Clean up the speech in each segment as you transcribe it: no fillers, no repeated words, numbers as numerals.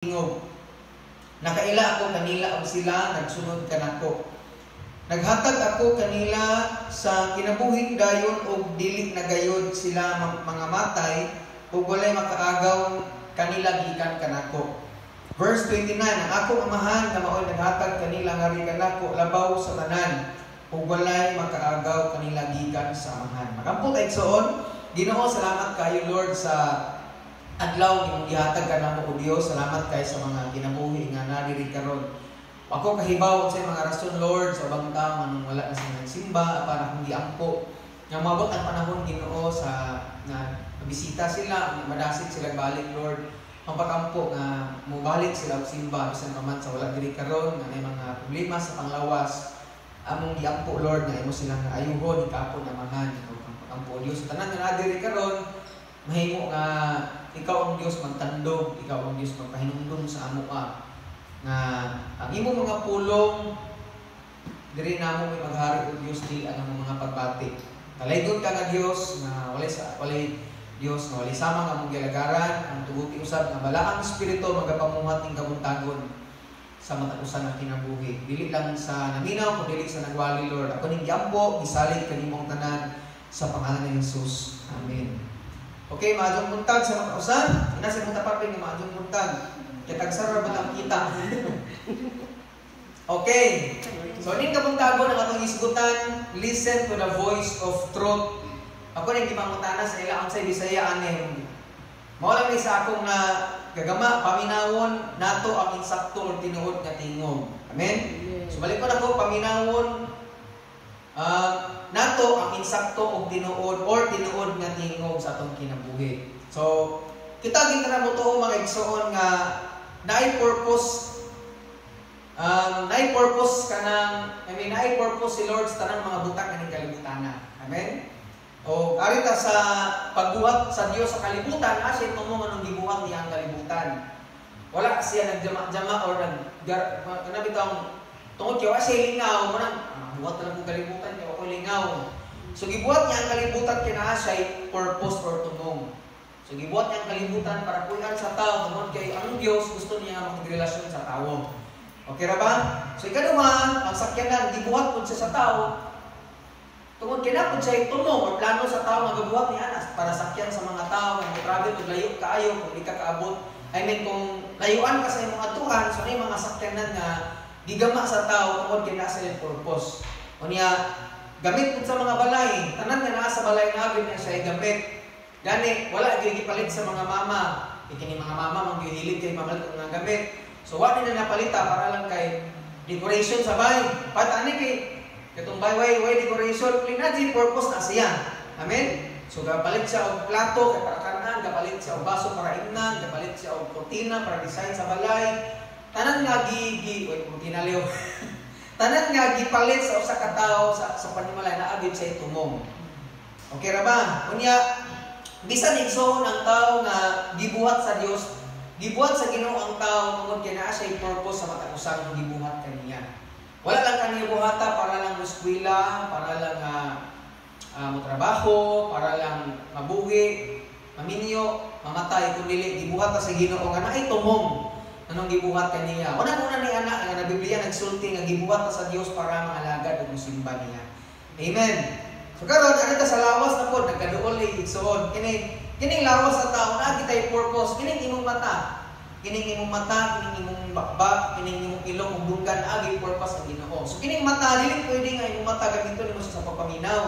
Tingog. Nakaila ako kanila ug sila nagsunod kanako. Naghatag ako kanila sa kinabuhing dayon ug dili na gayod sila mga matay ug walay makaagaw kanila gikan kanako. Verse 29, ang akong Amahan nga maoy naghatag kanila ngari kanako labaw sa tanan ug walay makaagaw kanila gikan sa Amahan. Magampo ta, igsoon. Ginoo, salamat kayo, Lord, sa adlaw imong gihatag kanamo o Dios. Salamat kay sa mga kinabuhi nga naa diri karon. Ako kahibaw sa mga rason, Lord, sa ubang tao nganong wala na sila nagsimba para akong giampo nga moabot ang panahon, Ginoo, sa nga bisita sila, madasit sila balik, Lord. Ang pagampo nga mobalik sila og simba bisan pa man sa wala diri karon nga may mga problema sa panglawas. Among giampo, Lord, nga imo silang ayuhon ikapon Amahan. Ug ang pagampo, Dios, sa tanan nga naa diri karon, mahimo nga ikaw ang Dios magtandog, ikaw ang Dios magpahinumdum sa amoa nga ang imong mga pulong diri namo may maghari o Dios, dili ang among mga pagbati. Talaygon ka nga Dios nga walay sa walay Dios nga walay sama nga among gilagaran. Ang tuguti usab nga balaang espiritu magapamuhat ning kabuntagon sa matag usa nga kinabuhi. Dili lang sa naminaw kun dili sa nagwali, Lord. Ako ning giampo, gisalig kanimong tanan sa pangalan ni Jesus. Amen. Okay, maayong buntag sa mga usa. Ina sa imong tapat nga maayong buntag. Kay tagsara ba ang kita? Okay. So ning kabuntagon ang atong hisgutan, listen to the voice of truth. Ako ning gipangutana sa ila unsay Bisaya ani. Mao lang ni sa akong na gagama, paminawon nato ang insakto or tinuod nga tingog. Amen. So balik ko nako, paminawon nato ang insakto og tinuod or tinuod nga tingog sa atong kinabuhi. So kita gin mo tuo, mga igsoon, nga naay purpose kanang, I mean, naay purpose si Lord sa tanang mga butang aning kalibutan. Amen. O ari ta sa pagbuhat sa Dios sa kalibutan, siya tumong anong gibuhat niya ang kalibutan. Wala siya nagjama-jama or nag kana bitong tungod kay wa siya lingaw mo nang buhat na lang kong kalibutan kay ako lingaw. So gibuhat niya ang kalibutan kay naa siya purpose or tumong. So gibuhat niya ang kalibutan para puy-an sa tao tungod kay ang Dios gusto niya makigrelasyon sa tao. Okay ra ba? So ikaduha, ang sakyanan gibuhat pud siya sa tao tungod kay naa pud siya tumong or plano sa tao nga gabuhat ni anas para sakyan sa mga tao nga mo-travel og layo kaayo kung di ka kaabot. I mean, kung layuan ka sa imong atuan, so na mga sakyanan nga gigama sa tao tungod kay naa sila purpose. Unya gamit pud sa mga balay, tanan nga naa sa balay na na siya gamit. Gani wala gyud gipalit sa mga mama. Kay kini mga mama man gihilig kay mamalit og mga gamit. So wa ni na napalita para lang kay decoration sa balay. Pat ani kay katong bay way way decoration, kay purpose na siya. Amen. So gapalit siya og plato kay para kanan, gapalit siya og baso para imnan, gapalit siya og kortina para design sa balay. Tanan nga gi gi wait, kortina liyo. Tanan nga gipalit sa usa ka tawo sa panimalay naa gyud siya tumong. Okay ra ba? Unya bisan igsoon ang tao nga gibuhat sa Dios, gibuhat sa Ginoo ang tao tungod kay naa siya purpose sa matag usa nga gibuhat kaniya. Wala lang kaniya buhata para lang moeskwela, para lang motrabaho, para lang mabuhi, maminyo, mamatay, kun dili gibuhat ta sa Ginoo nga naay tumong anong gibuhat kaniya. Una-una ni ana nga na Biblia nagsulti nga gibuhat ta sa Dios para mangalagad ug mosimba niya. Amen. So karon ari ta sa lawas na pod, nagkaduol ni igsoon. Kini kining lawas sa tao naa kitay purpose. Kining imong mata. Kining imong mata, kining imong bakbak, kining imong ilong ug dunggan agi purpose ang Ginoo. So kining mata dili pwede nga imong mata gamiton nimo sa pagpaminaw.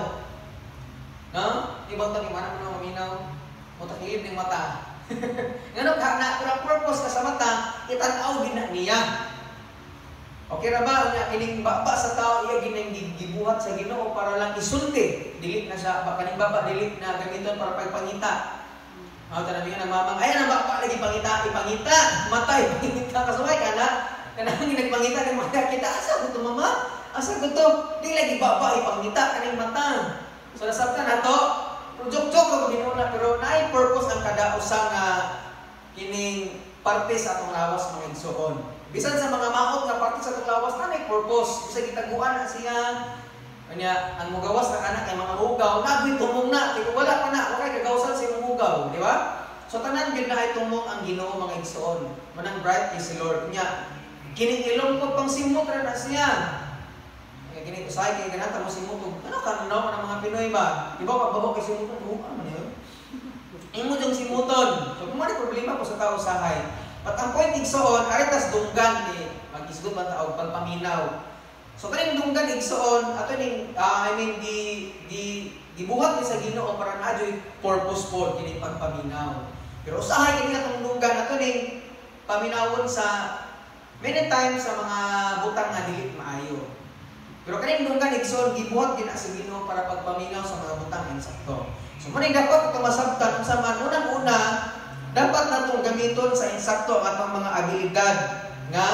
No? Ibang tani man mo maminaw, mo takilid ning mata. Ngano ka na pero ang purpose ka sa mata itan-aw gid na niya. Okay ra ba? Unya kining baba sa tao iya ginang gibuhat sa Ginoo para lang isulti. Dili na siya ba kaning baba dili na gamiton para pagpangita. Aw tanan nga mamang ay ang baba lagi pangita, ipangita, mata ipangita kasuway kana kanang nagpangita ning mata kita asa ko to mama? Asa ko to? Di lagi baba ipangita kaning mata. So nasabtan nato, joke-joke ko Ginoo na pero naay purpose ang kada usa nga kining parte sa atong lawas, mga igsoon. Bisan sa mga maot nga parte sa atong lawas na may purpose. Bisa gitaguan na siya. Kanya ang mugawas na anak kay mga hugaw, nagoy tumong na kay wala pa na, wa kay kagawasan sa imong hugaw, di ba? So tanan gyud na tumong ang Ginoo, mga igsoon. Manang bright kay si Lord nya. Kining ilong ko pang simot ra na siya. Kaya kini usahay kay ganahan mo simot og ano ka no ng mga Pinoy ba? Di ba pagbabo kay simot, oh, ano man yun? Imo jung simuton. So kung may problema ko sa tao usahay. But ang point, igsoon, ari tas dunggan ni magisgot man ta og pagpaminaw. So kaning dunggan, igsoon, ato ning I mean, gi gi gibuhat ni sa Ginoo para naa joy purpose pod kining pagpaminaw. Pero usahay kini atong dunggan, ato ning paminawon sa many times sa mga butang nga dili maayo. Pero kaning dunggan, igsoon, gibuhat gina sa Ginoo para pagpaminaw sa mga butang insakto. So mo dapat ito masabtan unsa man, unang-una, dapat natong gamiton sa insakto ang atong mga abilidad nga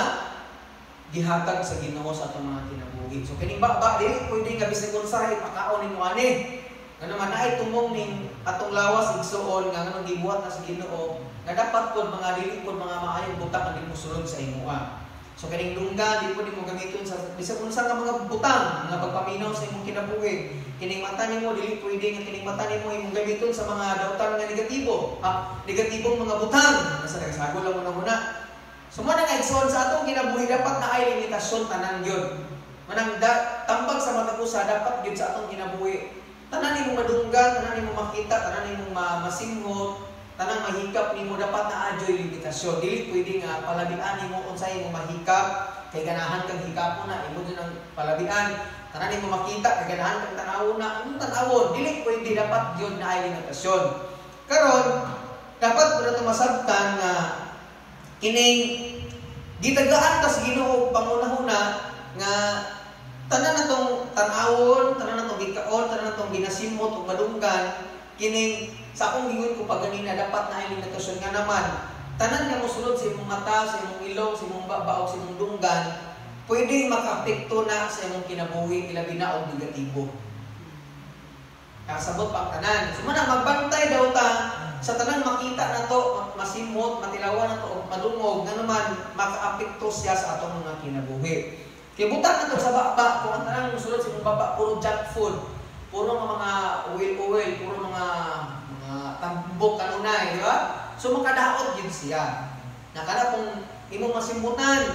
gihatag sa Ginoo sa atong mga kinabuhi. So kining baba, dili pwede nga bisag unsa ipakaon nimo ani. Nga naman naay tumong ning atong lawas, igsuon, nga nganong gibuhat na sa Ginoo nga dapat pod mga dili pod mga maayong butang ang dili mosulod sa imuha. So kining dunggan, di pud nimo gamiton sa bisag unsa nga mga butang nga pagpaminaw sa imong kinabuhi. Kining mata nimo, dili pwede nga kining mata nimo imong gamiton sa mga dautan nga negatibo. Ah, negatibong mga butang. Nasa nagasagol lang mo na. So mo na nga, igsoon, sa atong kinabuhi dapat na ay limitasyon tanan gyud. Manang da, tambag sa matag usa, dapat gyud sa atong kinabuhi. Tanan nimo madunggan, tanan nimo makita, tanan nimo masimhot, tanang mahikap nimo, dapat naa joy limitasyon. Dili pwede nga palabian nimo unsay imong mahikap kay ganahan kang hikapon na imo jud ang palabian. Tanan nimo makita kay ganahan kang tanawon na imong tanawon. Dili pwede, dapat gyud naay limitasyon. Karon, dapat pud nato masabtan nga kining gitagaan ta sa Ginoo pangunahuna nga tanan natong tan-awon, tanan natong gikaon, tanan natong ginasimot ug madunggan, kining sa akong gingon ko pa ganina, dapat na limitasyon nga naman tanan nga mosulod sa imong mata, sa imong ilong, sa imong baba o sa imong dunggan, pwede makaapekto na sa imong kinabuhi, ilabi na og negatibo. Kasabot pa ang tanan. So manang magbantay daw ta sa tanang makita na to, masimot, matilawan na to, o madungog, nga naman makaapekto siya sa atong mga kinabuhi. Kaya butang na to sa baba, kung ang tanang musulod sa imong baba, puro junk food, puro nga mga oil-oil, puro mga tambok kanunay, di ba? So makadaot gyud siya. Nakala kung imong masimbutan,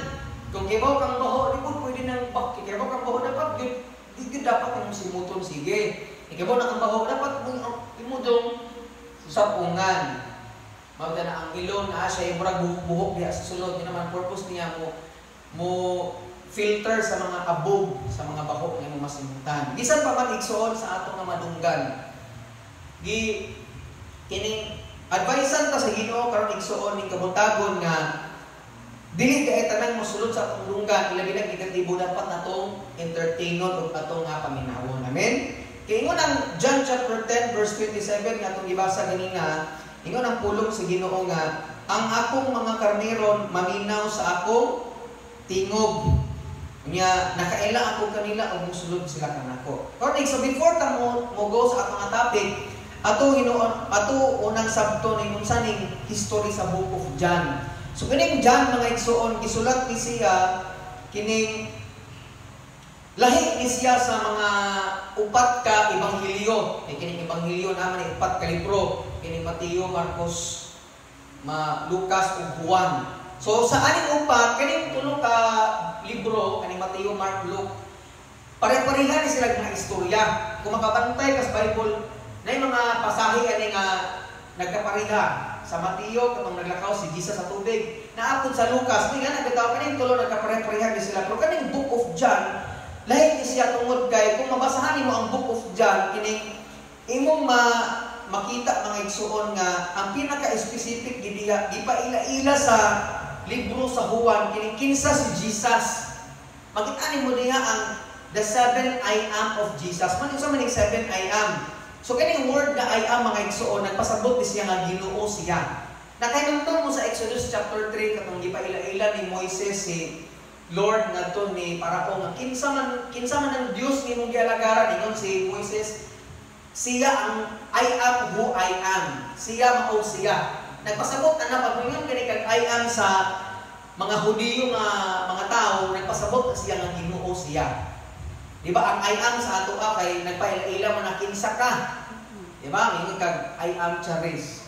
kung kibaw kang baho, di po pwede nang bak, kibaw kang baho, dapat gyud, di gyud dapat imong simuton, sige. Ikaw na kang baho, dapat imo dong sapungan. Mao na ang ilong na siya murag buhok-buhok diha sa sulod, yun naman purpose niya mo mo filter sa mga abog, sa mga baho nga imong masimutan. Bisan pa man, igsuon, sa atong nga madunggan. Gi kining advisean ta sa Ginoo karon, igsuon, ning kabuntagon nga dili kay tanang mosulod sa atong dunggan, ilabi na negatibo, dapat natong entertainon ug atong nga paminawon. Amen. Kay ingon ang John chapter 10 verse 27 nga atong gibasa ganina, ingon ang pulong sa Ginoo nga ang akong mga karnero maminaw sa akong tingog. Nya nakaila ako kanila ug mosulod sila kanako. Karon, so before ta mo, mo go sa atong nga topic, ato hinuon ato unang sabto ning unsa ning history sa Book of John. So kining John, mga igsuon, gisulat ni siya kining lahi ni siya sa mga upat ka ebanghelyo. Kay kining ebanghelyo naman ni upat ka libro, kining Mateo, Marcos, Lucas ug Juan. So sa aning upat, kining tulo ka libro, kaning Mateo, Mark, Luke, pare-pareha ni sila mga istorya. Kung makabantay ka sa Bible, na mga pasahe ani nga nagkapareha. Sa Mateo, katong naglakaw si Jesus sa tubig. Naapod sa Lucas, ni nga nagkataw kaning tulo nagkapareha ni sila. Pero kaning Book of John, lahi ni siya tungod kay kung mabasahan nimo ang Book of John, kining imong makita, mga igsuon, nga ang pinaka-specific gidiha gipaila-ila sa libro sa Juan kining kinsa si Jesus. Makita nimo diha ang the seven "I am" of Jesus. Man unsa man ning seven "I am"? So kining word nga "I am", mga igsuon, nagpasabot ni siya nga Ginoo siya. Nakahinumdum mo sa Exodus chapter 3, katong gipaila-ila ni Moises si Lord ngadto ni Parao nga kinsa man ang Dios nga imong gialagaran? Ingon si Moises, siya ang "I am who I am." Siya mao siya. Nagpasabot ana pag moingon kani kag "I am" sa mga Hudiyo nga mga tao, nagpasabot na siya nga Ginoo siya. Di ba ang "I am" sa ato ka kay nagpaila-ila man na kinsa ka. Di ba? Ingon kag "I am Charis."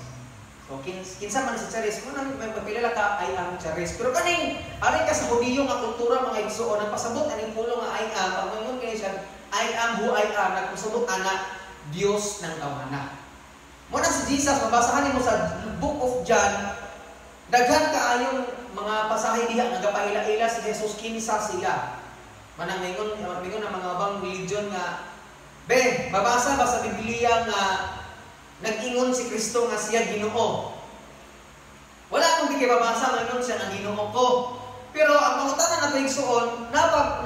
So kinsa man si Charis, mo nang may magpilala ka, "I am Charis." Pero kaning ari ka sa Hudiyo nga kultura, mga igsuon, nagpasabot aning pulong nga "I am", pag moingon kini siya, "I am who I am," nagpasabot ana Dios ng tawhana. Mo na si Jesus, mabasahan nimo sa Book of John, daghan kaayong mga pasahe diha nga gapaila-ila si Jesus kinsa sila. Manang mingon mingon ang mga ubang religion nga, "Be, babasa ba sa Biblia nga nag-ingon si Kristo nga siya Ginoo?" Wala akong di babasa maingon siya nga Ginoo ko. Pero ang pangutana nato, igsuon, napa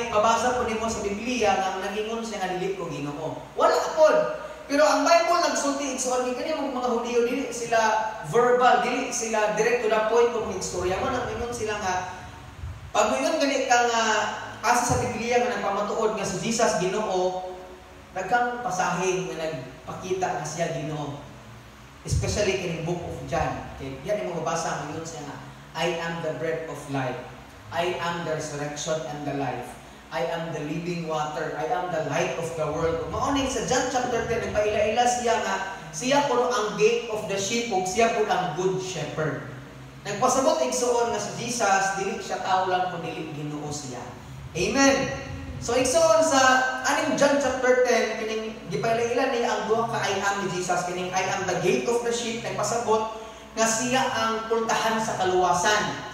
mabasa po nimo sa Biblia nga nag-ingon siya nga dili ko Ginoo? Wala pod. Pero ang Bible nagsulti, igsuon, kay kani mga Hudiyo dili sila verbal, dili sila direct to the point kung istorya mo nang ingon sila nga pag moingon gani ka nga asa sa Biblia nga nagpamatuod nga si Jesus Ginoo, daghang pasahe nga nagpakita nga siya Ginoo. Especially kining Book of John. Kay diyan nimo mabasa ngayon siya nga, "I am the bread of life. I am the resurrection and the life. I am the living water. I am the light of the world." Mao ni sa John chapter 10, nagpaila-ila siya nga siya kuno ang gate of the sheep ug siya pud ang good shepherd. Nagpasabot, igsuon, nga si Jesus dili siya tao lang kun dili Ginoo siya. Amen. So igsuon, sa aning John chapter 10, kining gipaila-ila niya ang duha ka "I am" ni Jesus, kining "I am the gate of the sheep", nagpasabot nga siya ang pultahan sa kaluwasan.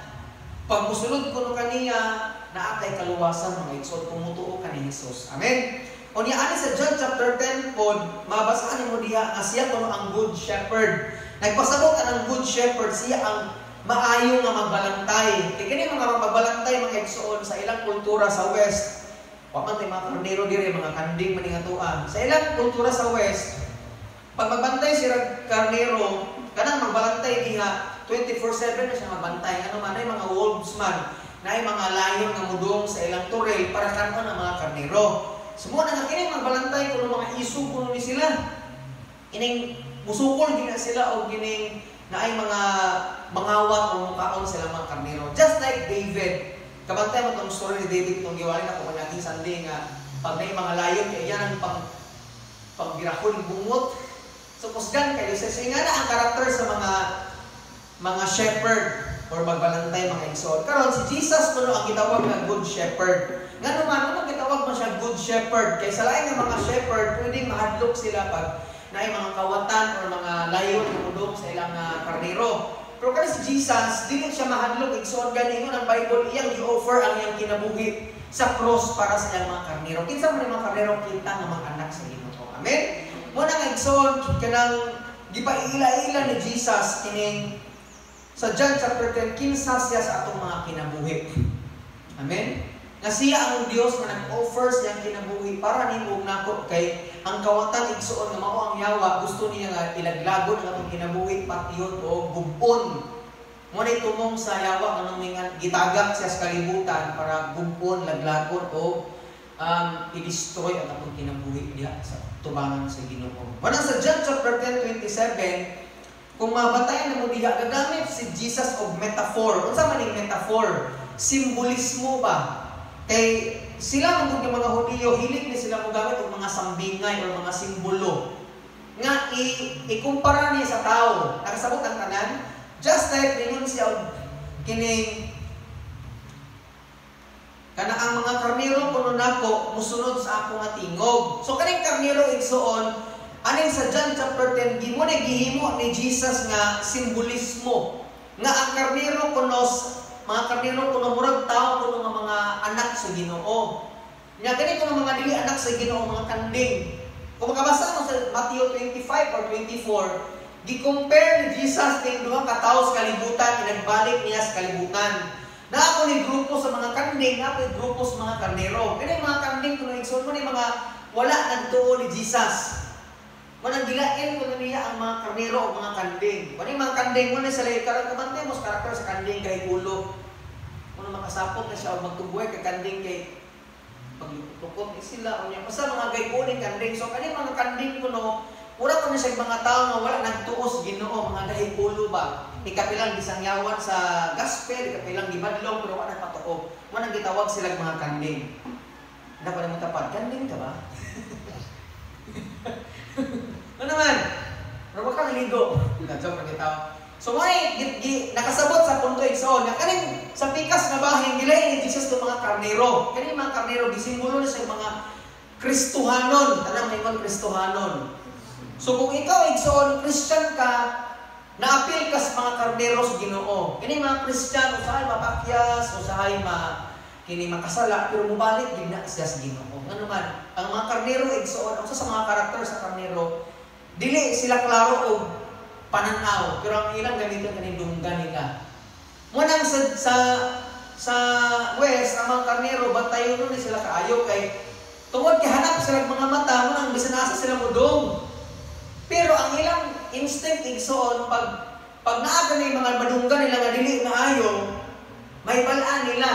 Pag musulod kuno kaniya, naa kay kaluwasan, mga igsoon, kung mutuo ka ni Jesus. Amen. Unya ani sa John chapter 10 pod, mabasahan nimo diha nga siya kuno ang good shepherd. Nagpasabot ang good shepherd, siya ang maayo nga magbalantay. Kay kini mga magbalantay, mga igsoon, sa ilang kultura sa West, wa man tay mga karnero diri, mga kanding man nga tua. Sa ilang kultura sa West, pag magbantay sila karnero, kanang magbalantay diha 24/7 na siya magbantay. Ano man ay mga wolves man, na ay mga lion nga mudong sa ilang toril para kanon ang mga karnero. So mo na nga kini magbalantay kuno mga iso kuno ni sila. Ining musukol gina sila og kining naay mga mangawat o mukaon sila mga karnero. Just like David. Kabantay mo tong story ni David itong giwali na kung naging Sunday nga pag naay mga lion kay yan ang pang pagbirahon bungot. So kusgan kayo sa nga na ang karakter sa mga shepherd or magbalantay, mga igsoon. Karon si Jesus kuno ang gitawag nga good shepherd. Ngano man ano gitawag man siya good shepherd? Kay sa lain nga mga shepherd, pwedeng mahadlok sila pag naay mga kawatan or mga lion nga mudong sa ilang karnero. Pero kani si Jesus, dili siya mahadlok, igsoon, gani ang Bible, iyang gi-offer ang iyang kinabuhi sa cross para sa iyang mga karnero. Kinsa man mga karnero? Kita nga mga anak sa Ginoo. Amen. Mo na nga, igsoon, kanang gipaila-ila ni Jesus kining sa John chapter 10 kinsa siya sa atong mga kinabuhi. Amen? Nga siya ang Dios nga nag-offer siyang kinabuhi para nimo ug nako, kay ang kawatan, igsuon, nga mao ang yawa, gusto niya nga ilaglagon ang atong kinabuhi, patyon o gubon. Mo na tumong sa yawa nga nung gitagak siya sa kalibutan para gubon, laglagon o i-destroy ang atong kinabuhi diha sa tubangan sa Ginoo. Manang sa John chapter 10:27, kung mabatayan mo diha, gagamit si Jesus og metaphor. Unsa man ning metaphor? Simbolismo ba? Kay sila man mga Hudiyo, hilig ni sila mogamit og mga sambingay or mga simbolo nga ikumpara niya sa tao. Nakasabot ang tanan? Just like ningon siya og kining kana ang mga karnero kuno nako musunod sa ako nga tingog. So kaning karnero, igsuon, aning sa John chapter 10, gimo ni gihimo ni Jesus nga simbolismo nga ang karnero kuno, mga karnero kuno, murag tao kuno nga mga anak sa Ginoo. Nya kani kuno mga dili anak sa Ginoo, mga kanding. Kung makabasa mo sa Matthew 25 or 24, gi-compare ni Jesus ning duha ka tawo sa kalibutan, inagbalik niya sa kalibutan. Na ako ni grupo sa mga kanding, na ako ni grupo sa mga karnero. Kani mga kanding kuno, igsoon, mo ni mga wala nagtuo ni Jesus. Manang gilain kuno niya ang mga karnero o mga kanding. Kani mga kanding mo na sila karon, kabantay mo sa karakter sa kanding, kay ulo. Kuno makasapot na siya og magtubuhay kay kanding kay paglukot ni sila unya basta mga gayuning kanding. So kani mga kanding kuno, mura kuno siya mga tao nga wala nagtuo sa Ginoo, mga gahi ulo ba. Ikapilang gisangyawan sa gospel, ikapilang gibadlong, pero wala nagpatuo. Mo nang gitawag sila mga kanding. Dapat mo tapad, kanding ka ba? Ano naman? Pero wa ka naligo. Na joke ra bitaw. So may nakasabot sa punto, igsoon, nga kaning sa pikas nga bahin gilain ni Jesus tong mga karnero. Kaning mga karnero gisimbolo na sa mga Kristohanon, tanang maingon Kristohanon. So kung ikaw, igsoon, Christian ka, naapil ka sa mga karnero sa Ginoo. Kini mga Christian usahay mapakyas, usahay ma kini makasala, pero mobalik gid na siya sa Ginoo. Ngano man, ang mga karnero, igsoon, usa sa mga karakter sa karnero, dili sila klaro og pananaw, pero ang ilang gamiton kaning dunggan nila. Munang sa west, ang mga karnero bantayon ni sila kaayo kay tungod kay hanap sila mga mata, munang bisan asa sila modong. Pero ang ilang instinct, igsoon, pag pag naa ni mga madunggan nila nga dili maayo, may balaan nila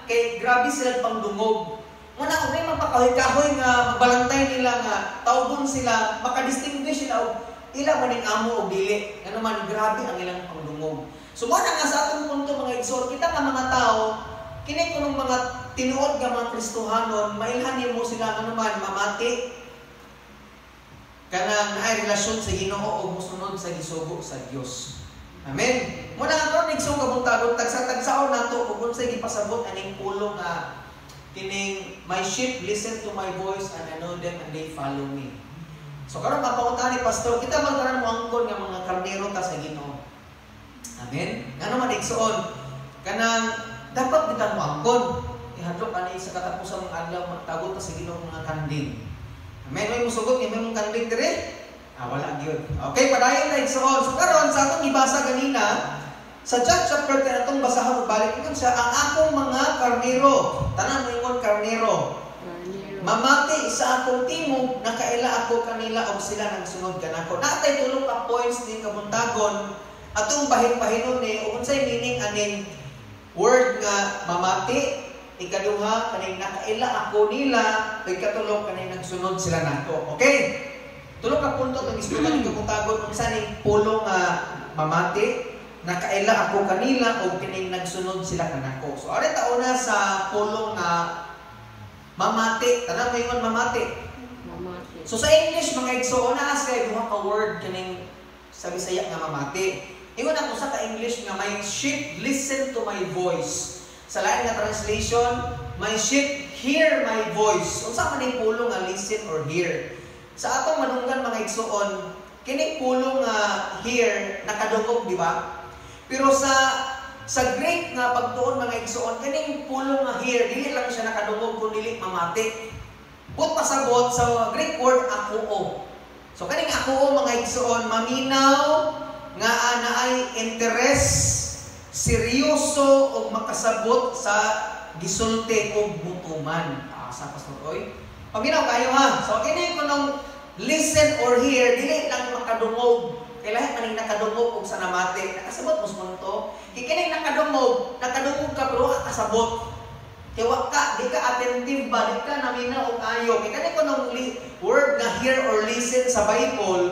kay grabe sila pangdungog. Muna kung may magpakahoy-kahoy nga magbalantay nila nga tawgon sila, makadistinguish sila og ila man ning amo o dili. Ngano man, grabe ang ilang pangdungog. So mo na nga sa atong punto, mga igsoon, kita nga mga tao, kini kunong mga tinuod nga mga Kristohanon, mailhan nimo sila, ngano man mamati, kanang naay relasyon sa Ginoo ug mosunod sa gisugo sa Dios. Amen. Muna nga karon, igsoon, kabuntagon, tagsa-tagsaon nato kung unsay gipasabot aning pulong nga kining "My sheep listen to my voice and I know them and they follow me." So karon mapangutahan ni pastor, kita man karon moangkon nga mga karnero ta sa Ginoo. Amen. Ngano man, igsoon, kanang dapat kita moangkon. Ihadlok ani sa katapusan ng adlaw magtago ta sa Ginoo mga kanding. Amen. May musugot nga may mong kanding dire? Ah, wala gyud. Okay, padayon na, igsoon. So karon sa atong gibasa ganina sa John chapter 10, atong basahon ug balik, ingon siya, "Ang akong mga karnero," tanan moingon karnero. Karnero. "Mamati sa akong timog, nakaila ako kanila og sila nagsunod kanako." Natay tulo ka points din kabuntagon atong bahin-bahinon ni ug unsay meaning aning word nga mamati, ikaduha kaning nakaila ako nila, ug ikatulo kaning nagsunod sila nako. Okay? Tulo ka punto itong isgutan ning kabuntagon, unsa ning pulong nga mamati, nakaila ako kanila, ug kining nagsunod sila kanako. So ari ta una sa pulong nga mamati, tanan moingon mamati. Mamati. So sa English, mga igsoon, naa siya duha ka word kining sa Bisaya nga mamati. Ingon ako sa ka English nga "My sheep listen to my voice." Sa lain nga translation, "My sheep hear my voice." Unsa man ning pulong nga listen or hear? Sa atong manunggan, mga igsoon, kining pulong nga hear nakadungog, di ba? Pero sa Greek nga pagtuon, mga igsoon, kining pulong nga hear dili lang siya nakadungog kun dili mamati. But pasabot sa Greek word akouo. So kaning akouo, mga igsoon, maminaw nga naay interest, seryoso og makasabot sa gisulti og mutuman. Ah, sa pastor oy. Paminaw kayo ha. So kini kunong listen or hear, dili lang makadungog. Kay lahi man ning nakadungog og sa namati. Nakasabot mo sa punto. Kay kining nakadungog, nakadungog ka pero wa kasabot. Kay wa ka, di ka attentive ba, di ka naminaw og ayo. Kay kani kunong word nga hear or listen sa Bible,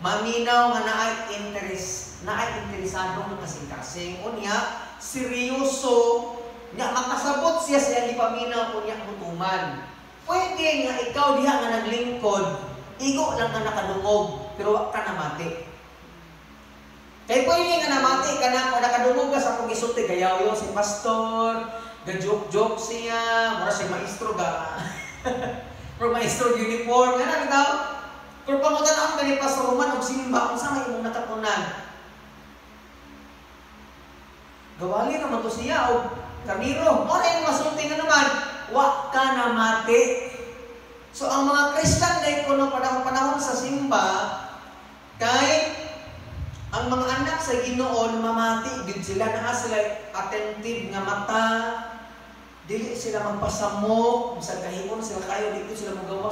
maminaw nga naay interest, naay interesado nga kasing-kasing. Unya, seryoso, nya makasabot siya sa iyang gipaminaw, unya mutuman. Pwede nga ikaw diha nga naglingkod, igo lang nga nakadungog, pero wa ka namati. Kay pwede nga namati ka na, kung nakadungog ka sa akong gisulti, gayaw si pastor, ga-joke-joke siya, mura siya maestro ga. Pero maestro uniform, nga na bitaw. Pero pangutan-on ka ni Pastor Roman og simba, unsa may imong nakatunan? Gawali naman to siya og karnero. Mo na yung masulti nga naman, wa ka namati. So ang mga Christian day kuno panahon-panahon sa simba kay ang mga anak sa Ginoo mamati gid sila, naa sila attentive nga mata, dili sila magpasamok, bisag kahimon sila kayo, dili sila mogawa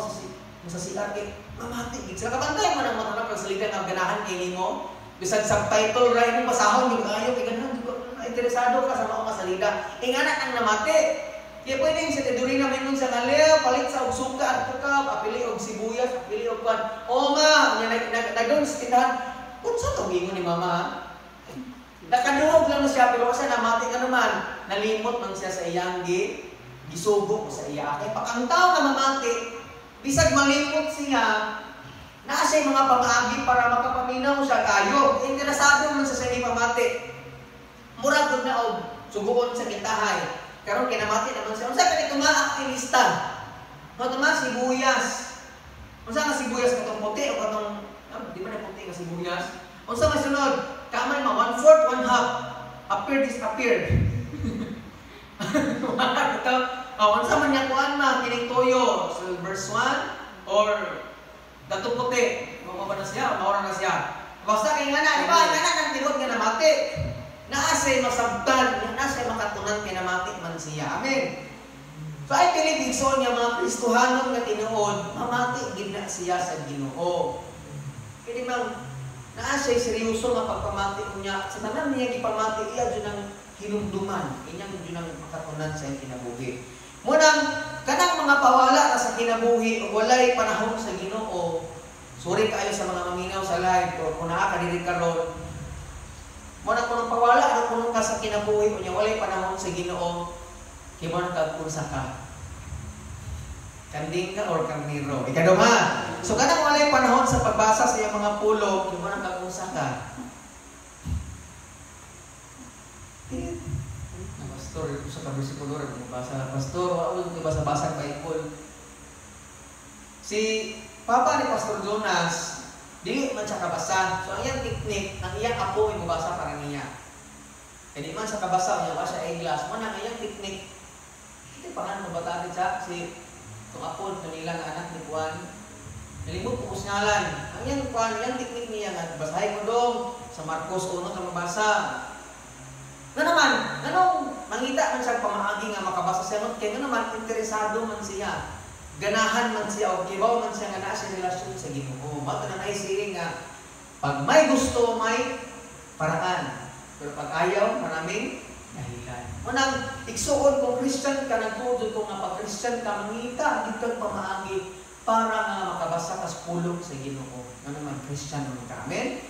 sa CR kay mamati gid sila. Kabantay man ang mga pagsalita nga ganahan kay nimo, bisag subtitle ra imong basahon gid kayo kay ganahan gid interesado ka sa mao nga salida. Ingana ang namati. Kaya pwede sa Tidurina may sa nga Leo, palit sa og suka at kuka, apili og sibuyas, apili og kwan. O ma, nya nagdon sa tindahan. Unsa tong ingon ni mama? Nakaduhog lang na siya pero kasi namati ka naman, nalimot man siya sa iyang gisugo ko sa iya. Kay pag ang tao nga mamati, bisag malimot siya, Naa siya mga pamaagi para makapaminaw siya kayo. Interesado man sa siyang ipamati. Murag gud na og suguon sa kintahay. Karon kinamati naman siya. Unsa kani tumaa ang ilista? Mo tuma sibuyas. Unsa nga sibuyas, katong puti o katong di ba na puti nga sibuyas? Unsa may sunod? Kamay ma 1/4, 1/2. Appear, disappear. Ito. Oh, unsa man niya kuan ma kining toyo? So, verse 1 or dato puti. Mao ba na siya? Mao na siya. Basta kay nga na, di ba? Nga na nang tinuod nga namati. Naa siya masabtan, naa siya makatunan kay namati man siya. Amen. So I believe, igsoon, nga mga Kristohanon nga tinuod, mamati gid na siya sa Ginoo. Kini mang naa siya seryoso nga pagpamati niya sa tanan niya gipamati, iya jud ang hinumduman, inyang jud ang makatunan sa iyang kinabuhi. Munang kanang mga pawala na sa kinabuhi ug walay panahon sa Ginoo. Sorry kaayo sa mga maminaw sa live o kung naa ka diri karon. Mo na kuno pawala ano kuno ka sa kinabuhi unya walay panahon sa Ginoo, kay mo na kag unsa ka? Kanding ka or karniro? Ikaduha. So kanang walay panahon sa pagbasa sa iyang mga pulong, kay mo na kag unsa ka? Pastor, usa ka bersikulo ra basa. Pastor, wa ko basa-basa Bible. Si papa ni Pastor Jonas, dili man siya kabasa. So ang iyang technique, ang iyang apo ay mobasa para niya. Kaya di man siya kabasa, unya wa siya eyeglass. Mo na ang iyang technique. Ito pangalan mo bata siya si itong apo kanila nga anak ni Juan. Nalimot ko sa ngalan. Ang iyang kuan, iyang technique niya nga basahin ko dong sa Marcos 1 ka mabasa. Na naman, anong mangita man siya pamaagi nga makabasa siya no? Kaya nga naman interesado man siya. Ganahan man siya o kibaw man siya nga naa siya relasyon sa Ginoo. Mao na nay siring nga pag may gusto, may paraan. Pero pag ayaw, maraming dahilan. Munang igsuon, kung Christian ka, nagtuod ko nga pag Christian ka, mangita gid kag pamaagi para nga makabasa ka sa pulong sa Ginoo. Nga naman Christian man ka. Amen.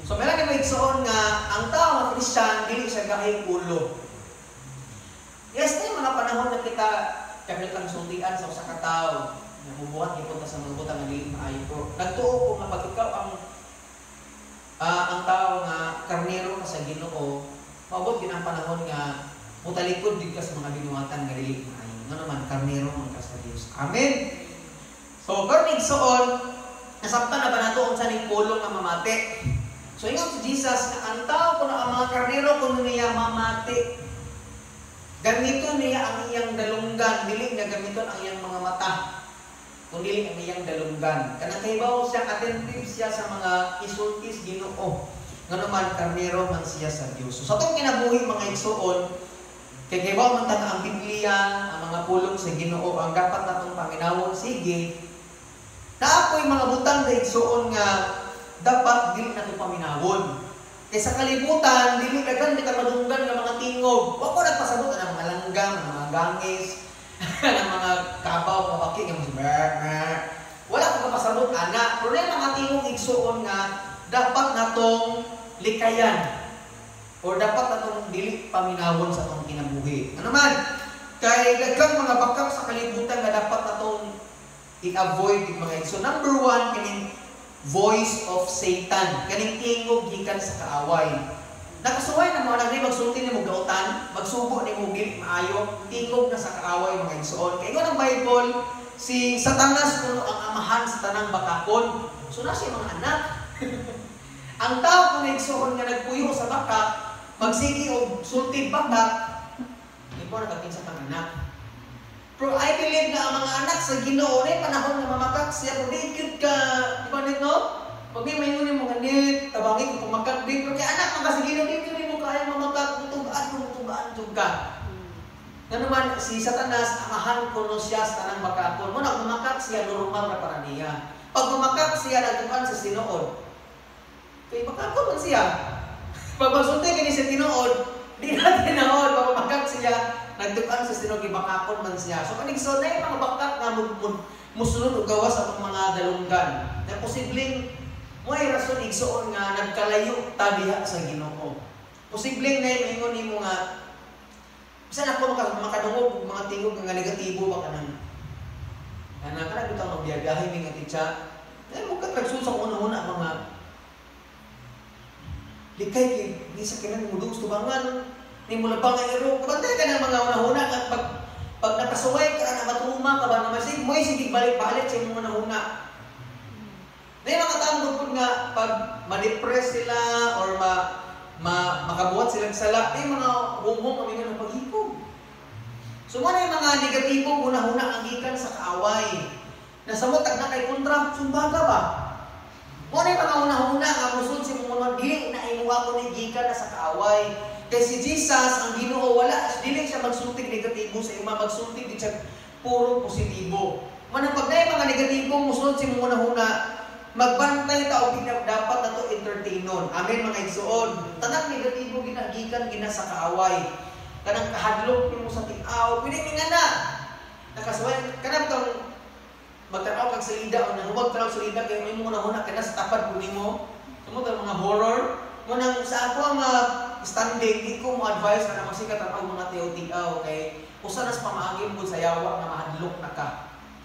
So meron na igsuon nga ang tao nga Christian dili siya gahi ulo. Yes, na yung mga panahon na kita kapil kang sultian sa usa ka tawo nga mubuhat gipon ta sa mga butang nga dili maayo, pero nagtuo ko nga pag ikaw ang tao nga karnero ka sa Ginoo, maabot gyud ang panahon nga mutalikod gid ka sa mga binuhatan nga dili maayo. Nga naman karnero man ka sa Dios. Amen. So karon, igsuon, nasabtan na ba nato unsa ning pulong nga mamati? So ingon si Jesus nga ang tao kuno, ang mga karnero kuno niya mamati. Gamiton niya ang iyang dalunggan, dili niya gamiton ang iyang mga mata, kung dili ang iyang dalunggan. Kanang kahibaw siya, attentive siya sa mga isultis Ginoo. Nga naman karnero man siya sa Dios. So sa atong kinabuhi, mga igsuon, kay kahibaw man ta nga ang Biblia, ang mga pulong sa Ginoo ang dapat natong paminawon sige. Naa po'y mga butang na, igsuon, nga dapat dili nato paminawon. Kay sa kalibutan, dili daghan di ka madunggan nga mga tingog. Wa ko nagpasabot ang mga langgam, ang mga gangis, ang mga kabaw, mga baki nga mas brr. Wala ko kapasabot ana. Pero na mga tingog, igsuon, nga dapat natong likayan or dapat natong dili paminawon sa atong kinabuhi. Ano man, kay daghang mga bakak sa kalibutan nga dapat natong i-avoid, mga igsoon. Number one, kining voice of Satan, kaning tingog gikan sa kaaway. Nakasuway na mo nang magsulti nimo dautan, magsugo nimo dili maayo, tingog na sa kaaway, mga igsoon. Kay ingon ang Bible, si Satanas kuno ang amahan sa tanang bakakon. So na siya mga anak. Ang tao kung igsoon nga nagpuyo sa bakak, magsige og sulti bakak, di mo nakakinsa kang anak. Pero I believe na ang mga anak sa Ginoo na panahon nga mamakak siya, pero di gyud ka, di ba nito? Pag may maingon mo nga nit, tabangi kung pumakak di, pero kay anak man ka sa Ginoo, di gyud mo kaya mamakak, mutugaan mo, mutugaan jud ka. Nga naman, si Satanas, amahan kuno siya sa tanang bakakon. Mo na umakak siya, normal na para niya. Pag umakak siya, nagtukan sa tinuod. Kay bakakon man siya. Pag magsulti kini sa tinuod, di na tinuod. Pag umakak siya, nagtukan sa tinuod, bakakon man siya. So kaning so na yung mga bakak nga musunod og gawas atong mga dalunggan. Na posibleng mo ay rason, igsuon, nga nagkalayo ta diha sa Ginoo. Posibleng na ingon nimo nga bisan ako makadungog og mga tingog nga negatibo ba, kanang kanang kanang bitaw magbiyahe mi nga titsa. Ay mo ka tagsul sa una-una mga likay kay bisa kinang mudung sa tubangan ni mo labang ang iro. Kabantay ka ng mga una-una at pag nakasuway ka na matruma ka ba na masig mo sige balik-balik sa imong una-una. Na yung mga tao gud nga pag ma-depress sila or ma, ma makabuhat silang sala, may mga humong kami nga ng paghikog. So mo na yung mga negatibong una-una ang gikan sa kaaway. Nasamot tag na kay kontra, sumbaga ba? Mo na yung mga una-una nga musulod si mga dili na imuha ko ni gikan na sa kaaway. Kay si Jesus ang Ginoo, wala dili siya magsultig negatibo sa ima, magsultig din siya puro positibo. Manang pag na mga negatibong musulod si mga una-una, magbantay ta og dapat nato entertainon. Amen mga igsuon. Tanang negatibo ginagikan gina sa kaaway. Kanang kahadlok nimo sa tiaw, pwede ni nga na. Nakasuway kanang tong magtanaw kag salida o nahuwag tanaw salida kay may mga una-una kana sa tapad pud nimo. Tumo mga horror mo nang sa ako ang standing di ko mo advise na masikat ang mga tiaw-tiaw kay usa nas pamaagi mo sa yawa nga mahadlok na ka.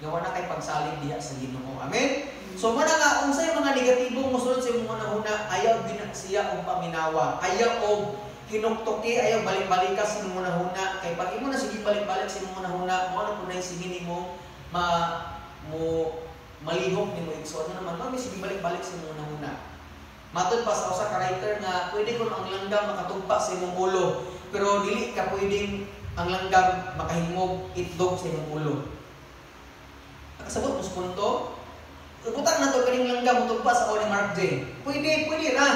Gawa na kay pagsalig diha sa Ginoo. Amen. So mo na nga unsay mga negatibo mosulod sa imong una-una, ayaw gina siya og paminawa. Ayaw og hinuktuki, ayaw balik-balika sa imong una-una kay pag imo na sige balik-balik sa imong una-una, mo na punay sige nimo ma mo malihok nimo igsoon na naman mami sige balik-balik sa imong una-una. Matod pa sa usa ka writer nga pwede kon ang langgam makatugpa sa imong ulo, pero dili ka pwedeng ang langgam makahimog itlog sa imong ulo. Nakasabot mo sa punto? Butang na to kaning langgam motugpa sa ni Mark J. Pwede, pwede ra.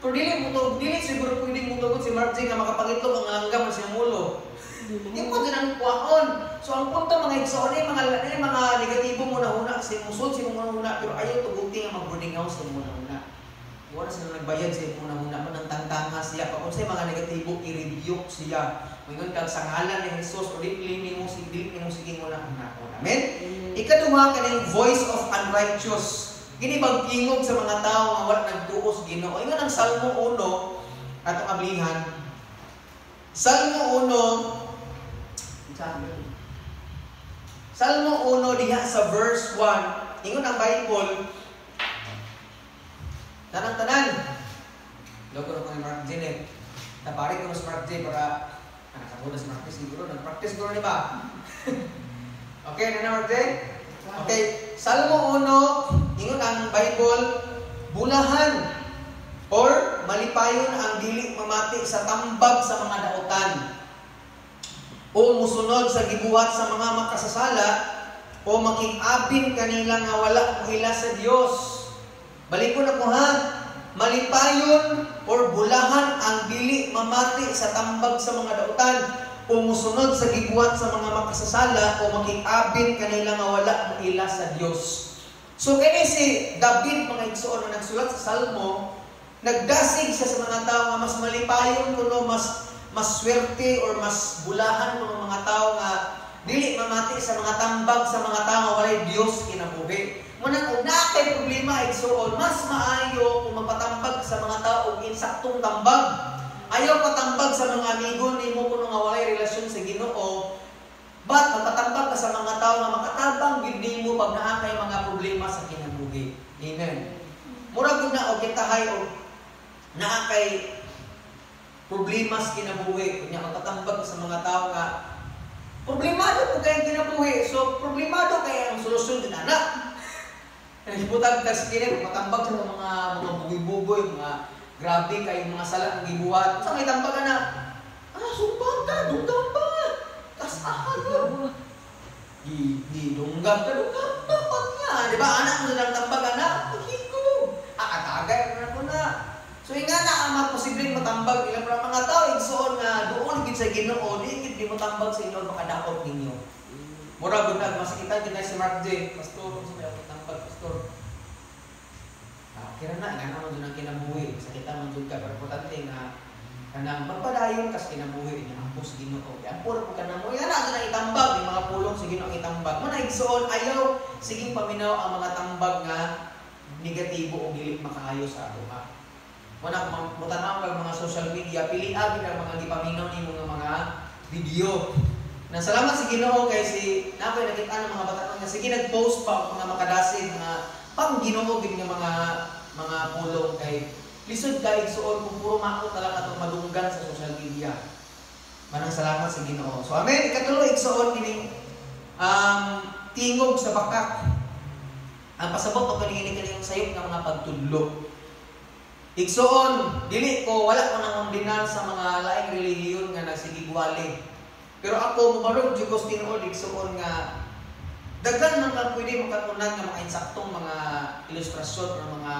Pero dili mo dili siguro pwede mo si Mark J nga makapangitlog ang langgam sa imong ulo. Hindi mo din ang kuwaon. So ang punto mga igsoon ay mga negatibo mo na huna sa imong sud sa imong una pero ayaw tuguti nga mag-burning house sa imong una. Wala sila nagbayad sa imong una man ang tangtanga siya pa unsay mga negatibo i-rebuke siya. Moingon kag sa ngalan ni Jesus o dili nimo dili nimo sige mo na una. Amen. Ikaduha kaning voice of unrighteous. Kini bang tingog sa mga tao nga wala nagtuo sa Ginoo. Ingon ang Salmo 1 atong ablihan. Salmo 1 Salmo 1 diha sa verse 1, ingon ang Bible, tanang-tanan. Logo na ko ni Mark J. Eh. Napari ko si Mark J. para nakabuda si Mark J. Siguro. Nag-practice ko na ba? Okay, na Mark J? Okay, Salmo 1, ingon ang Bible, bulahan or malipayon ang dili mamati sa tambag sa mga dautan o musunod sa gibuhat sa mga makasasala o makig-apin kanila nga wala mohila sa Dios. Balikon ako ha. Malipayon or bulahan ang dili mamati sa tambag sa mga dautan o musunod sa gibuhat sa mga makasasala o makig-apin kanila nga wala mohila sa Dios. So kini si David mga igsoon na nagsulat sa Salmo, nagdasig siya sa mga tao nga mas malipayon kuno, mas swerte or mas bulahan kuno mga tao nga dili mamati sa mga tambag sa mga tao nga walay Dios kinabuhi. Munang og naa kay problema igsoon, mas maayo kung magpatambag sa mga tao og insaktong tambag. Ayaw patambag sa mga amigo nimo kuno nga walay relasyon sa Ginoo, but magpatambag ka sa mga tao nga makatabang gid nimo pag naa kay mga problema sa kinabuhi. Amen. Murag gud na og kitahay og naa kay problema sa kinabuhi, kunya magpatambag sa mga tao nga problemado po kayong kinabuhi. So problemado kay ang solusyon din ana. Nagibutag ka sa kini magpatambag sa mga bugoy-bugoy, mga grabe kay mga sala ang gibuhat. Sa may tambag ana, sumbag ka, dunggam pa. Tas aha di dunggam ka, dunggam pa pa niya. Di ba ana mo silang tambag ana, paghigog. Atagay na ko na. So inga na ang mga posibleng matambag ilang mga tao igsoon nga doon gid sa Ginoo, di gid di mo tambag sa inyo makadaot ninyo. Mura gud nag masakitan gid na si Mark J. Pastor, unsa may akong tambag, pastor? Kira na nga naman jud ang kinabuhi, sakitan man jud ka pero importante nga kanang magpadayon kas kinabuhi niya ang sa Ginoo. Kay ang puro ka namo, inga na jud ang itambag yung mga pulong sa Ginoo ang itambag. Mo na igsoon ayaw siging paminaw ang mga tambag nga negatibo o dili makaayo sa ato ha. Muna kung mutanaw kag mga social media, pili gid ang mga gipaminaw nimo nga mga video. Na salamat sa Ginoo kay si nakoy nakita ng mga bata nga sige nag-post pa og mga makadasig mga pang Ginoo gid nga mga pulong kay lisod ka, igsuon, kung puro maot na lang atong madunggan sa social media. Manang salamat sa Ginoo. So amen, ikatulo, igsuon, kining tingog sa bakak. Ang pasabot og kaniini kaning sayop nga mga pagtudlo. Igsuon, dili ko, wala ko nang undinan sa mga laing relihiyon nga nagsigigwali. Pero ako mobarog jud ko sa tinuod, igsuon, nga daghan man kang pwede makatunan nga mga insaktong mga ilustrasyon o mga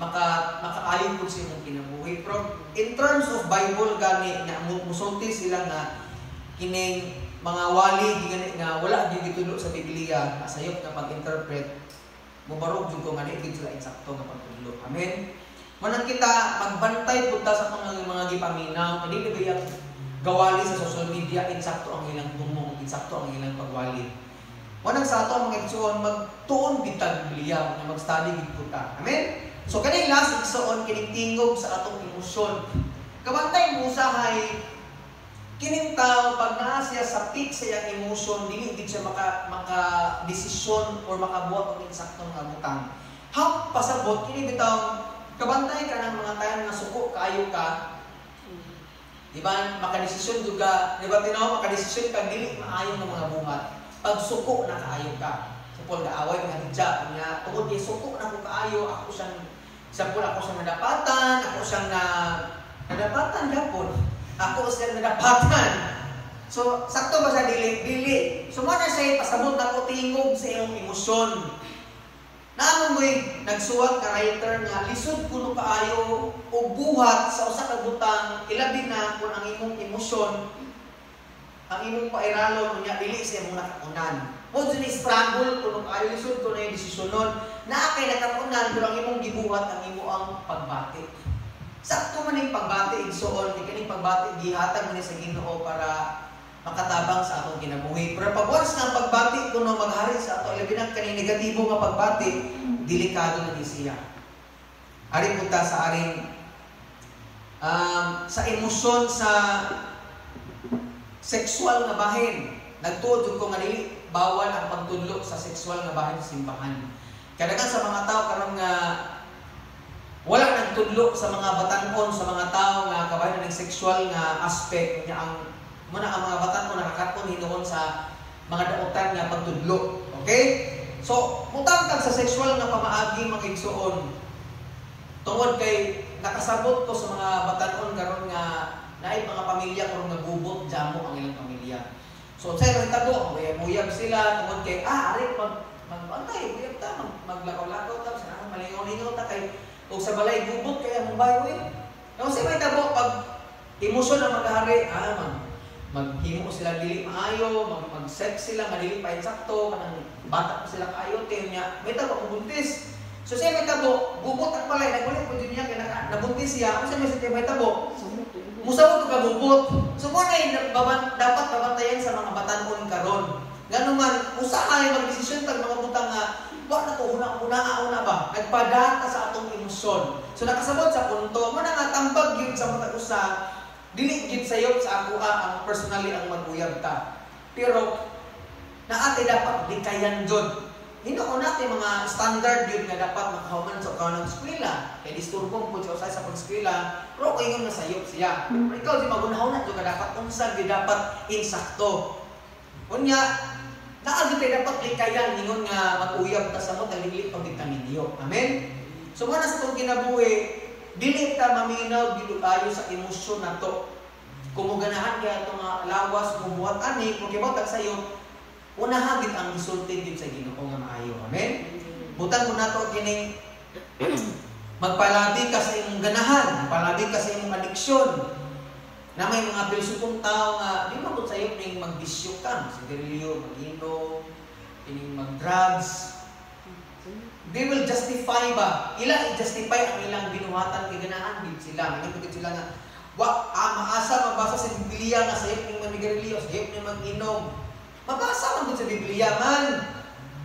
makaayon pud sa imong kinabuhi. Pero in terms of Bible gani nga musulti sila nga kining mga wali gani nga wala gyud gitudlo sa Biblia, nga sayop nga pag-interpret, mobarog jud ko nga di gid sila insakto nga pagtudlo. Amen. Manang kita magbantay pud ta sa mga gipaminaw, kay dili ba gawali sa social media insakto ang ilang tumong, insakto ang ilang pagwali. Manang sa ato, mga igsuon, magtuon gid ta Biblia, nga mag-study gid pud ta. Amen. So kaning last, igsuon, kining tingog sa atong emosyon. Kabantay mo usahay kining tao pag naa siya sa peak sa iyang emotion, dili gid siya maka desisyon or makabuhat og insaktong nga butang. How pasabot kini bitaw kabantay ka ng mga time nga suko kaayo ka, di ba, makadesisyon jud ka, di ba, tinaw makadesisyon ka dili maayo nga mga buhat. Pag suko na kaayo ka. Sa Paul gaaway mga hidya nya tungod kay suko na ko kaayo, ako siyang sa Paul ako siyang nadapatan, ako siyang na nadapatan gapon. Ako siyang nadapatan. So, sakto ba siya dili? Dili. So, mo na siya pasabot na ko tingog sa iyong emosyon. Naamon mo'y nagsuwat nga writer nga lisod kuno kaayo og buhat sa usa ka butang, ilabi na kung ang imong emosyon, ang imong pairalon unya dili sa imong nakatunan. Mo jud ni struggle kuno kaayo, lisod kuno yung desisyonon. Naa kay nakatunan pero ang imong gibuhat ang imo ang pagbati. Sakto man ning pagbati, igsuon, kay kaning pagbati gihatag man ni sa Ginoo para makatabang sa atong kinabuhi. Pero pag once nga ang pagbati kuno maghari sa ato, ilabi na kaning negatibo nga pagbati, delikado na di siya. Ari punta sa aring sa emosyon sa sexual nga bahin. Nagtuod jud ko nga dili bawal ang pagtudlo sa sexual nga bahin sa simbahan. Kadaghan sa mga tao karon nga wala nagtudlo sa mga batan-on, sa mga tao nga kabahin ng sexual nga aspect niya, ang muna ang mga batan-on nakakaton hinuon sa mga dautan nga pagtudlo. Okay? So, mutangtag sa sexual nga pamaagi, mga igsuon. Tungod kay nakasabot ko sa mga batan-on karon nga naay mga pamilya karon nga gubot jamo ang ilang pamilya. So, unsay mahitabo, muyab sila tungod kay ari mag magbantay, muyab ta, maglakaw-lakaw ta, sa malingaw-lingaw ta kay og sa balay gubot kay among bayo eh. Unsay mahitabo pag emosyon ang maghari, maghimo sila dili maayo, mag-sex sila nga dili pa insakto, kanang bata pa sila kaayo te nya, mahitabo buntis. So siya mahitabo, gubot ang balay, nagbulit po niya kay nabuntis siya, unsa may sa mahitabo? Musawot ka gubot. So mo na dapat babantayan sa mga batan-on karon. Ngano man usahay magdesisyon tag mga butang nga wa na to una-una ba, nagpadata sa atong emosyon. So nakasabot sa punto mo na nga tambag gyud sa matag usa, dili gyud sayop sa ako ang personally ang maguyab ta. Pero naate dapat likayan jud. Hinuon natin mga standard yun nga dapat makahuman sa kanang eskwela. Kay disturbong po siya sa pag-eskwela, pero kay ingon nga sayop siya. Pero ikaw di magunahon na jud ka dapat unsa gyud dapat insakto. Unya, naa gyud kay dapat likayan ingon nga mag-uyab ta sa mo dili pag kita minyo. Amen. So mo na sa tong kinabuhi, dili ta maminaw gyud ayo sa emosyon nato. Kung mo ganahan kay ato nga lawas mubuhat ani, kung kibot sayo, unahan gid ang gisulti gid sa Ginoo nga maayo. Amen. Butan mo nato kining magpalabi ka sa imong ganahan, magpalabi ka sa imong adiksyon. Na may mga pilsupong tao nga di man gud sayop ning magbisyo ka, sigarilyo, mag-inom, kining mag-drugs. They will justify ba? Ila i-justify ang ilang binuhatan kay ganahan gid sila. Ingon gid sila nga wa maasa mabasa sa Biblia nga sayop ning manigarilyo, sayop ning mag-inom. Mabasa man gud sa Biblia man.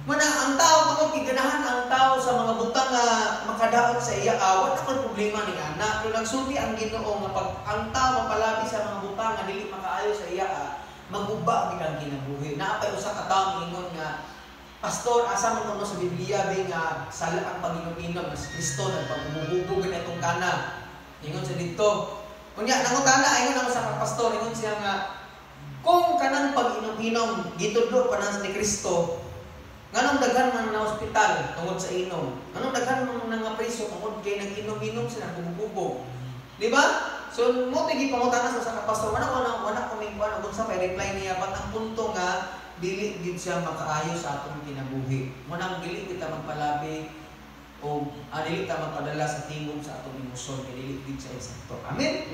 Muna ang tao tungod kay ganahan ang tao sa mga butang nga makadaot sa iya, wa na koy problema ni ana. Pero nagsulti ang Ginoo nga pag ang tao mapalabi sa mga butang nga dili makaayo sa iya, maguba gid ang kinabuhi. Naa pay usa ka tawo ingon nga Pastor, asa man kuno sa Biblia bi nga sala ang pag-inom-inom, si Kristo nagpagubog itong kana? Ingon siya dito. Unya nangutana, ingon ako sa pastor, ingon siya nga kung kanang pag-inom-inom gitudlo pa na ni Kristo, nganong daghan man na ospital tungod sa inom? Nganong daghan man nga preso tungod kay nag-inom-inom sila, nagubog? Di ba? So mo tigi pangutana sa pastor, wala ko na wala ko may kuan ug sa may reply niya, but ang punto nga dili gid siya makaayo sa atong kinabuhi. Munang dili kita magpalabi o dili ta magpadala sa tingog sa atong emosyon kay dili gid siya eksakto. Amen.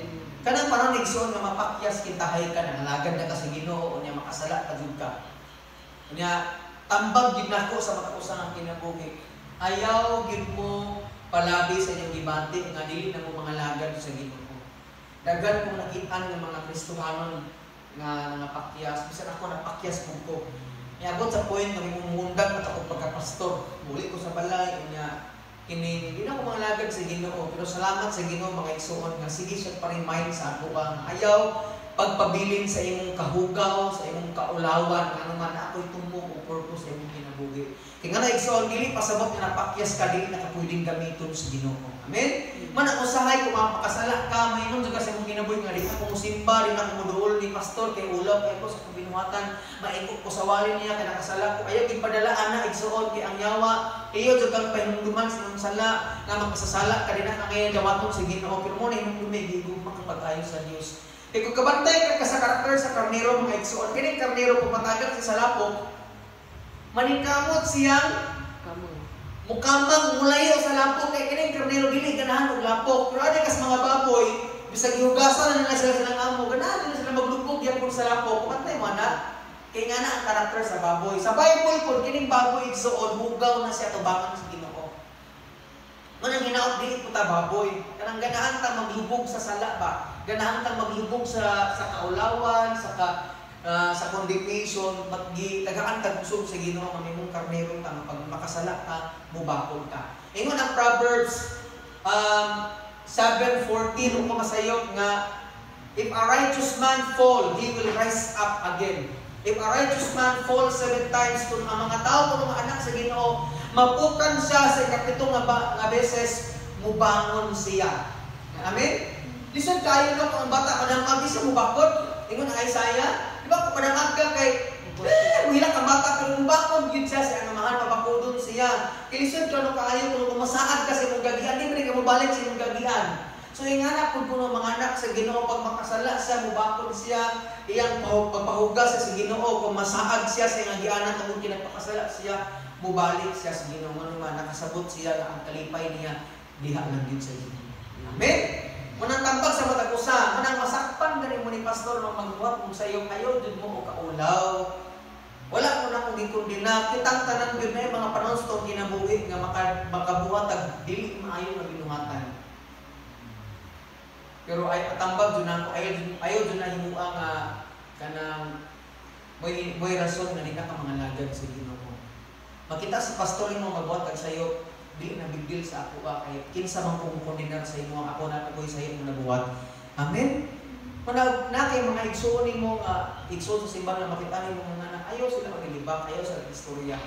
Kanang panahon, igsoon, nga mapakyas kintahay ka, nangalagad na ka sa Ginoo, unya makasala ka jud ka. Unya tambag gid nako sa matag-usa ang kinabuhi. Ayaw gid mo palabi sa inyong gibati nga dili na mo mangalagad sa Ginoo. Daghan kong nakitaan ng mga Kristohanon nga nangapakyas, bisan ako napakyas pud ko. Niabot sa point nga mimundag na ako pagkapastor. Muli ko sa balay, unya kining di na ako mangalagad sa Ginoo, pero salamat sa Ginoo, mga igsoon, nga sige siya pa-remind sa ako ang ayaw pagpabilin sa imong kahugaw, sa imong kaulawan, ano man ako'y tumong o purpose sa imong kinabuhi. Kaya nga na, igsoon, dili pasabot nga napakyas ka, dili na ka pwedeng gamiton sa Ginoo. Amen? Man ang usahay kung mapakasala ka, maingon ka sa imong kinabuhi nga di ako musimba, di na ako muduol ni pastor kay ulaw kay ko sa kabinuhatan, maikot ko sa wali niya kay nakasala ko. Ayaw gipadala ana, igsoon, kay ang yawa iyo jud kang pahinumduman sa imong sala nga makasasala ka, di na ka ngayon dawaton sa Ginoo, pero mo na hinumdumi gihigugma kang pag-ayo sa Dios. Kay kung kabantay ka sa karakter sa karnero, mga igsoon, kining karnero kung matagak sa lapok, maningkamot siyang mukamang mulayo sa lapok kay kining karnero dili ganahan og lapok. Pero ani kas mga baboy, bisag gihugasan na nila sila silang amo, ganahan nila sila maglubog gyapon sa lapok. Kumantay mo ana, kay nga na ang karakter sa baboy. Sa Bible pod kining baboy, igsoon, hugaw na siya tubangan sa Ginoo. Manang hinaot dili po ta baboy. Kanang ganahan ta maglubog sa sala ba? Ganahan ta maglubog sa kaulawan, sa condemnation, but tagaan tag kusog sa Ginoo nga mimong karnero ta pag makasala ka, mubakod ka. Ingon ang Proverbs 7:14 ug masayop nga if a righteous man fall, he will rise up again. If a righteous man fall seven times, kung ang mga tao, kung mga anak sa Ginoo, mapukan siya sa ikapito nga beses, mubangon siya. Amen? Lisod kayo no kung ang bata padamag siya mubakod. Ingon ang Isaiah, di ba kung padamag ka kay muhilak ang bata pero mubakod gyud siya sa amahan, pabakodon siya. Kilisod ka no kaayo kung masaad ka sa imong gagian, di man ka mobalik sa imong gagian. So ingana pud kuno mga anak sa Ginoo, pag makasala siya, mubakod siya, iyang pagpahugas siya sa Ginoo, kung masaad siya sa iyang gianan tungod kay nagpakasala siya, mubalik siya sa Ginoo. Ngano man nakasabot siya nga ang kalipay niya diha lang gyud sa Ginoo. Amen. Munang tambag sa matag usa, munang masakpan gani mo ni pastor no magbuhat mo sa iyong ayaw jud mo og kaulaw. Wala mo na kung gikondena, kitang tanan gyud na mga panahon sa itong kinabuhi nga makabuhat ag dili maayo nga binuhatan. Pero ay atambag jud nako, ayaw jud na himua nga kanang moy rason nga di na ka mangalagad sa Ginoo. Makita sa pastor nimo magbuhat ag sayo, di na big deal sa ako ba kay kinsa man kung kondenar sa imo, ako na koy sa imo nabuhat. Amen. Manag na kay mga igsuon nimo nga igsuon sa simbahan na makita nimo nga anak, ayaw sila maglibak, ayaw sa istorya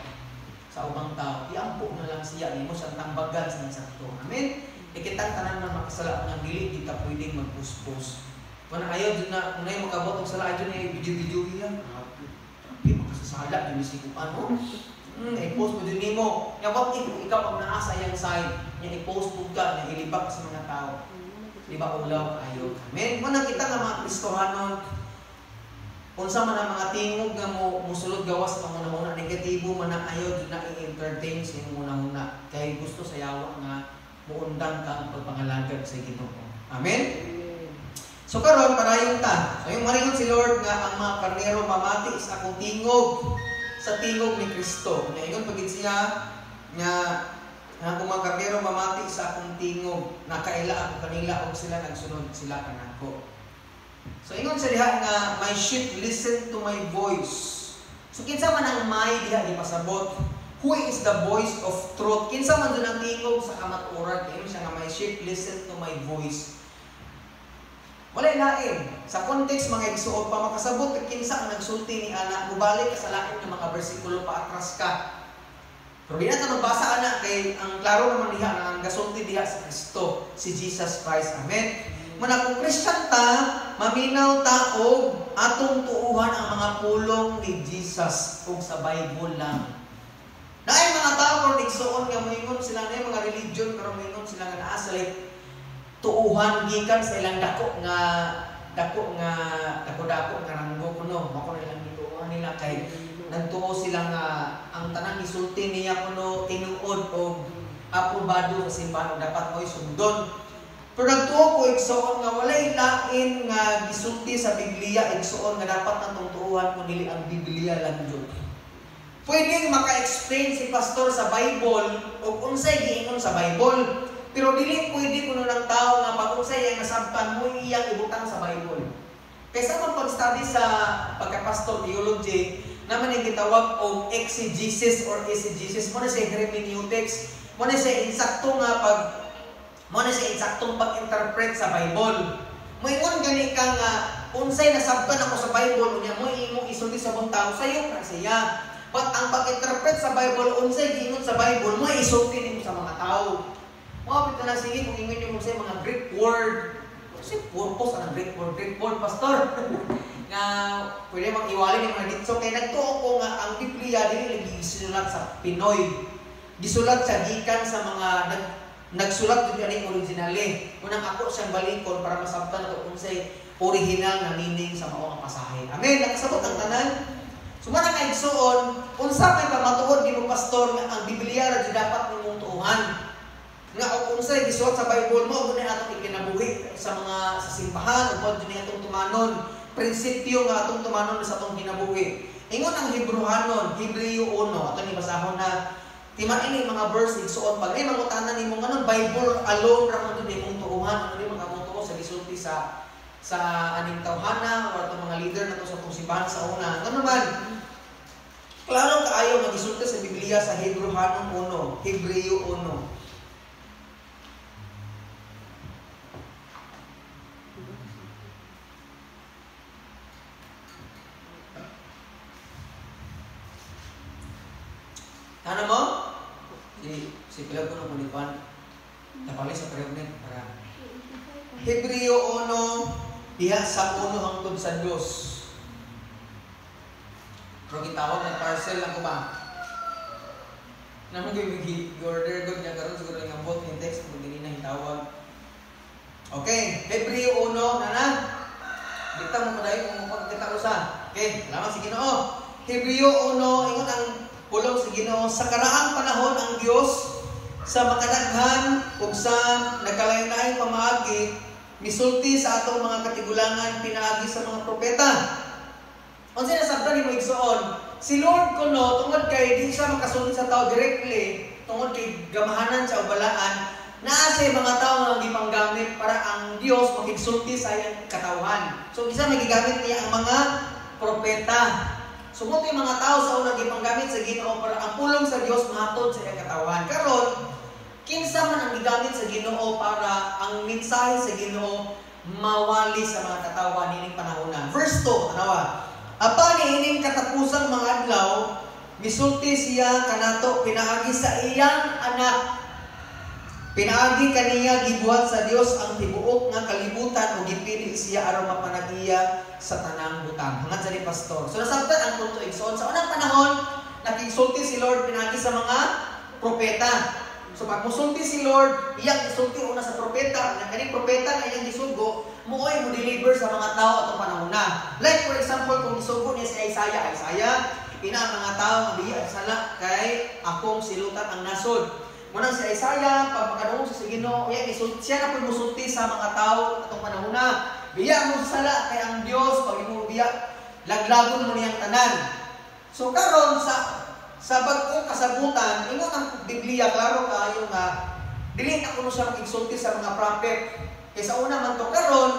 sa ubang tao. Iampo na lang siya nimo sa tambagan sa sakto. Amen. Ikitang tanan man makasala nga dili kita pwedeng magpuspos. Manang ayaw jud na kung nay makabot og sala, ayaw na video-video iya. Grabe makasasala jud si ano. I-post mo jud nimo. Nya what if ikaw ang naa sa iyang side, nya i-post mo ka, nya ilibak sa mga tao. Di ba ulaw kayo? Amen. Manang kita nga mga Kristohanon, unsa man ang mga tingog nga mo musulod gawas sa pangunahuna, negatibo man ang ayaw jud na i-entertain sa imong hunahuna kay gusto sa yawa nga muundang ka ang pagpangalagad sa Ginoo. Amen. So karon padayon ta. So yung maringon si Lord nga ang mga karnero mamati sa akong tingog, sa tingog ni Kristo. Nya ingon pagid siya nga ang akong mga karnero mamati sa akong tingog, nakaila ako kanila og sila nagsunod sila kanako. So ingon sa diha nga my sheep listen to my voice. So kinsa man ang may diha gipasabot? Who is the voice of truth? Kinsa man dun ang tingog sa kamatuoran? Ingon siya nga my sheep listen to my voice. Walay lain. Sa context, mga igsuon, pa makasabot kinsa ang nagsulti ni ana, mubalik ka sa lain ng mga bersikulo, paatras ka. Pero di na ta magbasa ana kay ang klaro naman diha nga ang gasulti diha sa Kristo, si Jesus Christ. Amen. Muna kung Christian ta, maminaw ta og atong tuuhan ang mga pulong ni Jesus ug sa Bible lang. Naay mga tao karon igsuon nga moingon sila na mga religion pero moingon sila nga naa sila tuuhan gikan sa ilang dako nga dako-dako nga ranggo kuno, mao kuno ilang gituohan nila kay nagtuo sila nga ang tanang gisulti niya kuno tinuod og aprobado sa simbahan dapat mo'y sundon. Pero nagtuo ko igsuon nga walay lain nga gisulti sa Biblia igsuon nga dapat natong tuohan kun dili ang Biblia lang jud. Pwedeng maka-explain si pastor sa Bible og unsay giingon sa Bible, pero dili pwede kuno ng tao nga pag unsay iyang nasabtan mo iyang ibutang sa Bible. Kaysa man pag-study sa pagka-pastor theology, naman yung gitawag og exegesis or exegesis, mo na siya hermeneutics, mo na siya insakto nga pag mo na siya insaktong pag-interpret sa Bible. Moingon gani ka nga unsay nasabtan ako sa Bible unya mo imong isulti sa ubang tao sayo na siya. But ang pag-interpret sa Bible unsay giingon sa Bible mo isulti nimo sa mga tao. Mao pud na sige kung ingon nimo sa mga Greek word, unsay purpose ang Greek word pastor? Nga pwede mang iwalin yung mga ditso kay nagtuo ko nga ang Biblia dili lagi gisulat sa Pinoy. Gisulat sa gikan sa mga nagsulat jud ani originally. Unang ako siyang balikon para masabtan nato unsay original na meaning sa mao nga pasahe. Amen. Nakasabot ang tanan. Sumana nga igsuon, unsa may pamatuod nimo pastor nga ang Biblia ra jud dapat nimong tuohan. Nga og unsay gisulat sa Bible mo mo atong ikinabuhi sa mga sa simbahan ug mo atong tumanon. Prinsipyo nga atong tumanon sa atong kinabuhi. Ingon ang Hebreohanon, Hebreo 1, ato ni basahon na timan ini mga verse igsuon pag ay mangutana nimo nganong Bible alone ra man nimong tuohan, ano di makamutuo sa gisulti sa aning tawhana o atong mga leader nato sa atong simbahan sa una. Ngano man klaro kaayo nga gisulti sa Biblia sa Hebreohanon 1, Hebreo 1. Ano mo? Si Pilar ko nung kulipan. Napali sa pregnant para. Hebreo 1, diha sa 1 hangtod sa 2. Pero gitawag ng parcel lang ko ba? Naman ko yung order ko niya karon siguro nga bot yung text kung dili na hitawag. Okay, Hebreo 1 nana. Dita mo padayon kung pagkita ko sa. Okay, salamat sa Ginoo. Hebreo 1 ingon ang pulong sa Ginoo, sa karaang panahon ang Dios sa makadaghan ug sa nagkalain-laing pamaagi misulti sa atong mga katigulangan pinaagi sa mga propeta. Unsa nasabtan nimo igsuon? Si Lord kuno tungod kay di siya makasulti sa tao directly, tungod kay gamahanan siya o balaan, naa siya mga tao nga gipanggamit para ang Dios makigsulti sa iyang katawhan. So kinsa may gigamit niya ang mga propeta. Sumot yung mga tao sa unang gipanggamit sa Ginoo para ang pulong sa Dios mahatod sa iyang katawan. Karon, kinsa man ang gigamit sa Ginoo para ang mensahe sa Ginoo mawali sa mga katawan nining panahona. Verse 2, tanawa. Apan niining katapusang mga adlaw, misulti siya kanato pinaagi sa iyang anak. Pinaagi kaniya gibuhat sa Dios ang tibuok nga kalibutan ug gipili siya aron mapanag-iya sa tanang butang. Hangad sa ni pastor. So nasabtan ang punto igsoon. Sa unang panahon, nakigsulti si Lord pinaagi sa mga propeta. So pag musulti si Lord, iyang gisulti una sa propeta, nya kaning propeta nga iyang gisugo, mooy mo deliver sa mga tao atong panahon na. Like for example, kung gisugo niya si Isaiah, Isaiah, ina ang mga tao nga biya sala kay akong silutan ang nasod. Munang si Isaiah, pag makadungog sa Ginoo, iya gisulti siya na pud musulti sa mga tao atong panahon na. Biya mo sala kay ang Dios pag imo biya laglagon mo niyang tanan. So karon sa bag-ong kasabutan, ingon ang Biblia klaro kaayo nga dili na kuno siya makigsulti sa mga prophet. Kay sa una man to karon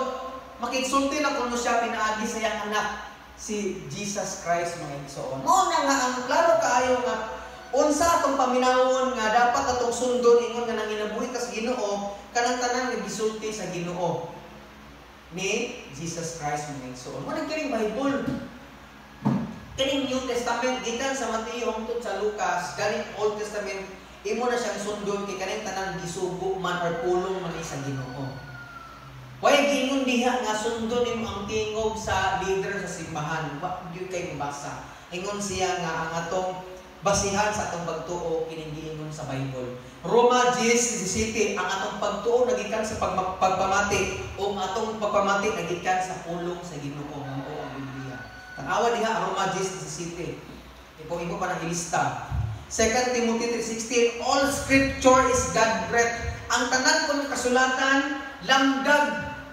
makigsulti na kuno siya pinaagi sa iyang anak si Jesus Christ mga igsoon. Mao na nga ang klaro kaayo nga unsa atong paminawon nga dapat atong sundon ingon nga nanginabuhi ka sa Ginoo kanang tanan nga gisulti sa Ginoo ni Jesus Christ mga igsoon. Mo nang kining Bible, kining New Testament Testament gikan sa Mateo hangtod sa Lucas, galing Old Testament, imo na siyang sundon kay kaning tanan gisugo man or pulong man ni sa Ginoo. Way giingon diha nga sundon nimo ang tingog sa leader sa simbahan. Wa gyud kay mabasa. Ingon siya nga ang atong basihan sa atong pagtuo kining giingon sa Bible. Roma 10:17, ang atong pagtuo nagikan sa pagpamati ug atong pagpamati nagikan sa pulong sa Ginoo nga mao ang Biblia. Tan-awa diha Roma 10:17. Ipo imo pa nang ilista. 2 Timothy 3:16, all scripture is God-breathed. Ang tanan kuno kasulatan lamdag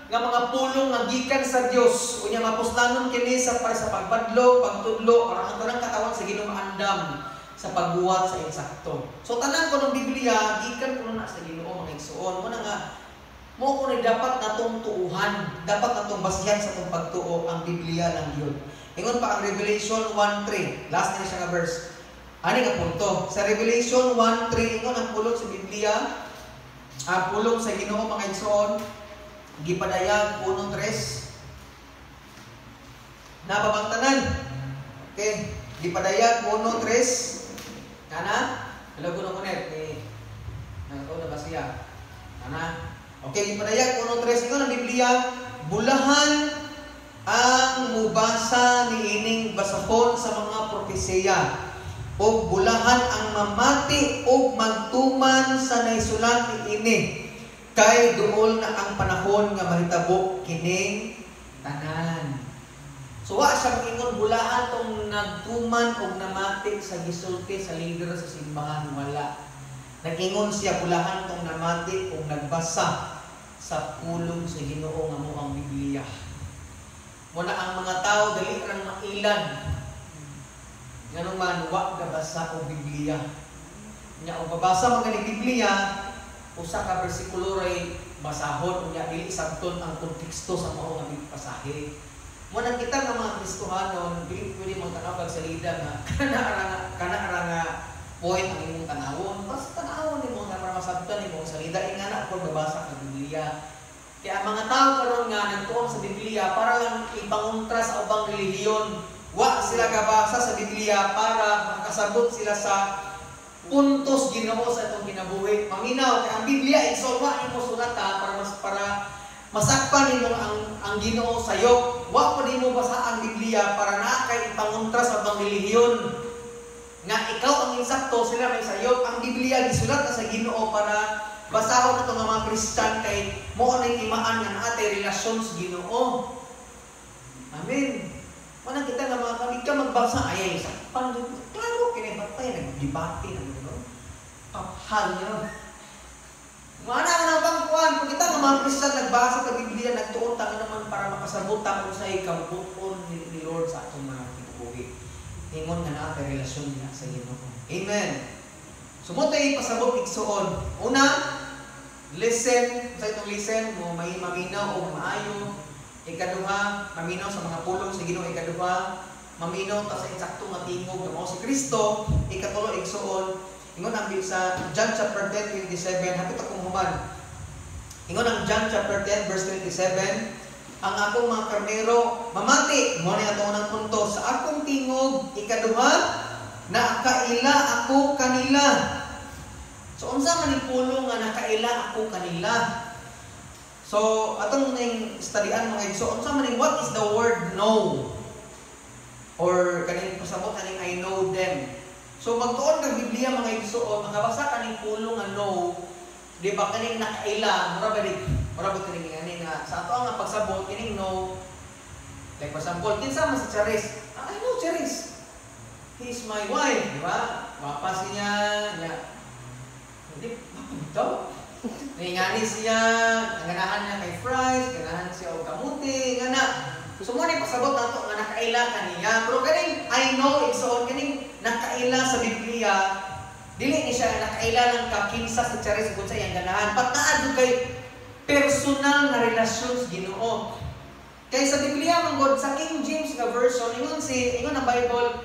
nga mga pulong nga gikan sa Dios. Unya mapuslanon kini sa para sa pagbadlo, pagtudlo, aron ang tanang katawan sa Ginoo maandam sa pagbuhat sa insakto. So tanan kuno Biblia gikan kuno na sa Ginoo, mga igsuon. Mo na nga mo kuno dapat natong tuuhan, dapat natong basihan sa atong pagtuo ang Biblia lang gyud. Ingon pa ang Revelation 1:3, last na siya nga verse. Ani nga punto? Sa Revelation 1:3, ingon ang pulong sa Biblia, ang pulong sa Ginoo, mga igsoon, gipadayag 1:3. Nababangtanan. Okay, gipadayag 1:3. Kana? Hello kuno kunet ni nagatuo na ba siya? Kana? Okay, gipadayag 1:3, ingon ang Biblia, bulahan ang mubasa niining basahon sa mga propesiya ug bulahan ang mamati ug magtuman sa naisulat niini kay duol na ang panahon nga mahitabo kining tanan. So wa siya moingon bulahan tong nagtuman og namati sa gisulti sa leader sa simbahan, wala. Nag-ingon siya bulahan tong namati og nagbasa sa pulong sa Ginoo nga mao ang Biblia. Muna ang mga tao dali rang mailan nganong man wa gabasa og Biblia. Nya og babasa man gani Biblia, usa ka bersikulo ray basahon, unya dili sabton ang konteksto sa mao nga pasahe. Mo nang kita nga mga Kristohanon dili pwede magtanaw kag salida nga kana ra nga point ang imong tanawon. Basta tanawon nimo nga para masabtan nimo ang salida ingana kung babasa ka Biblia. Kaya ang mga tao karon nga nagtuon sa Biblia para lang ipangontra sa ubang relihiyon, wa sila gabasa sa Biblia para makasabot sila sa puntos Ginoo sa atong kinabuhi. Paminaw kay ang Biblia igsoon wa nimo sulata para masakpan nimo ang Ginoo sayop. Wa pa nimo basa ang Biblia para naa kay ipangontra sa ubang relihiyon nga ikaw ang insakto, sila may sayop. Ang Biblia gisulat na sa Ginoo para basahon nato nga mga Kristiyan kay mao nay timaan nga naa tay relasyon sa Ginoo. Amen. Manang kita nga mga kamig ka magbasa ay sakpan klaro kini batay nagdebate na no. Paphal niyo. Mana nga nang pangkuan pag kita nga mga Kristiyan nagbasa sa Biblia, nagtuon ta naman para makasabot ta unsay kabuton ni Lord sa atong mga kinabuhi. Ingon nga naa tay relasyon niya sa Ginoo. Amen. So mo tay pasabot, igsuon. Una, listen, sa itong listen mo may maminaw og maayo. Ikaduha, maminaw sa mga pulong sa Ginoo. Ikaduha, maminaw ta sa insakto nga tingog nga mao si Kristo. Ikatulo, igsuon, ingon ang sa John chapter 10:27, hapit akong human. Ingon ang John chapter 10 verse 27, ang akong mga karnero mamati, mo ni atong unang punto, sa akong tingog. Ikaduha, nakaila ako kanila. So unsa man ni pulong nga nakaila ako kanila? So atong ning study-an, mga igsoon, unsa man ning what is the word "know"? Or kaning pasabot kaning "I know them." So magtuon kag Biblia, mga igsoon, makabasa kaning pulong nga "know", di ba kaning nakaila, mura ba kining ani nga sa ato ang pagsabot kining "know", like for example, kinsa man si Charis? Ah, I know Charis. He's my wife, di ba? Gwapa siya, niya. Hindi, ito. Ningani siya, ganahan niya kay fries, ganahan siya og kamuti, ngana. So mo ni pasabot nato nga nakaila kaniya. Pero kaning "I know", igsoon, kaning nakaila sa Biblia, dili ni siya nakaila lang ka kinsa si Charis kung sa iyang ganahan. Pataad jud kay personal nga relasyon sa Ginoo. Kay sa Biblia man gud, sa King James nga version, ingon ang Bible,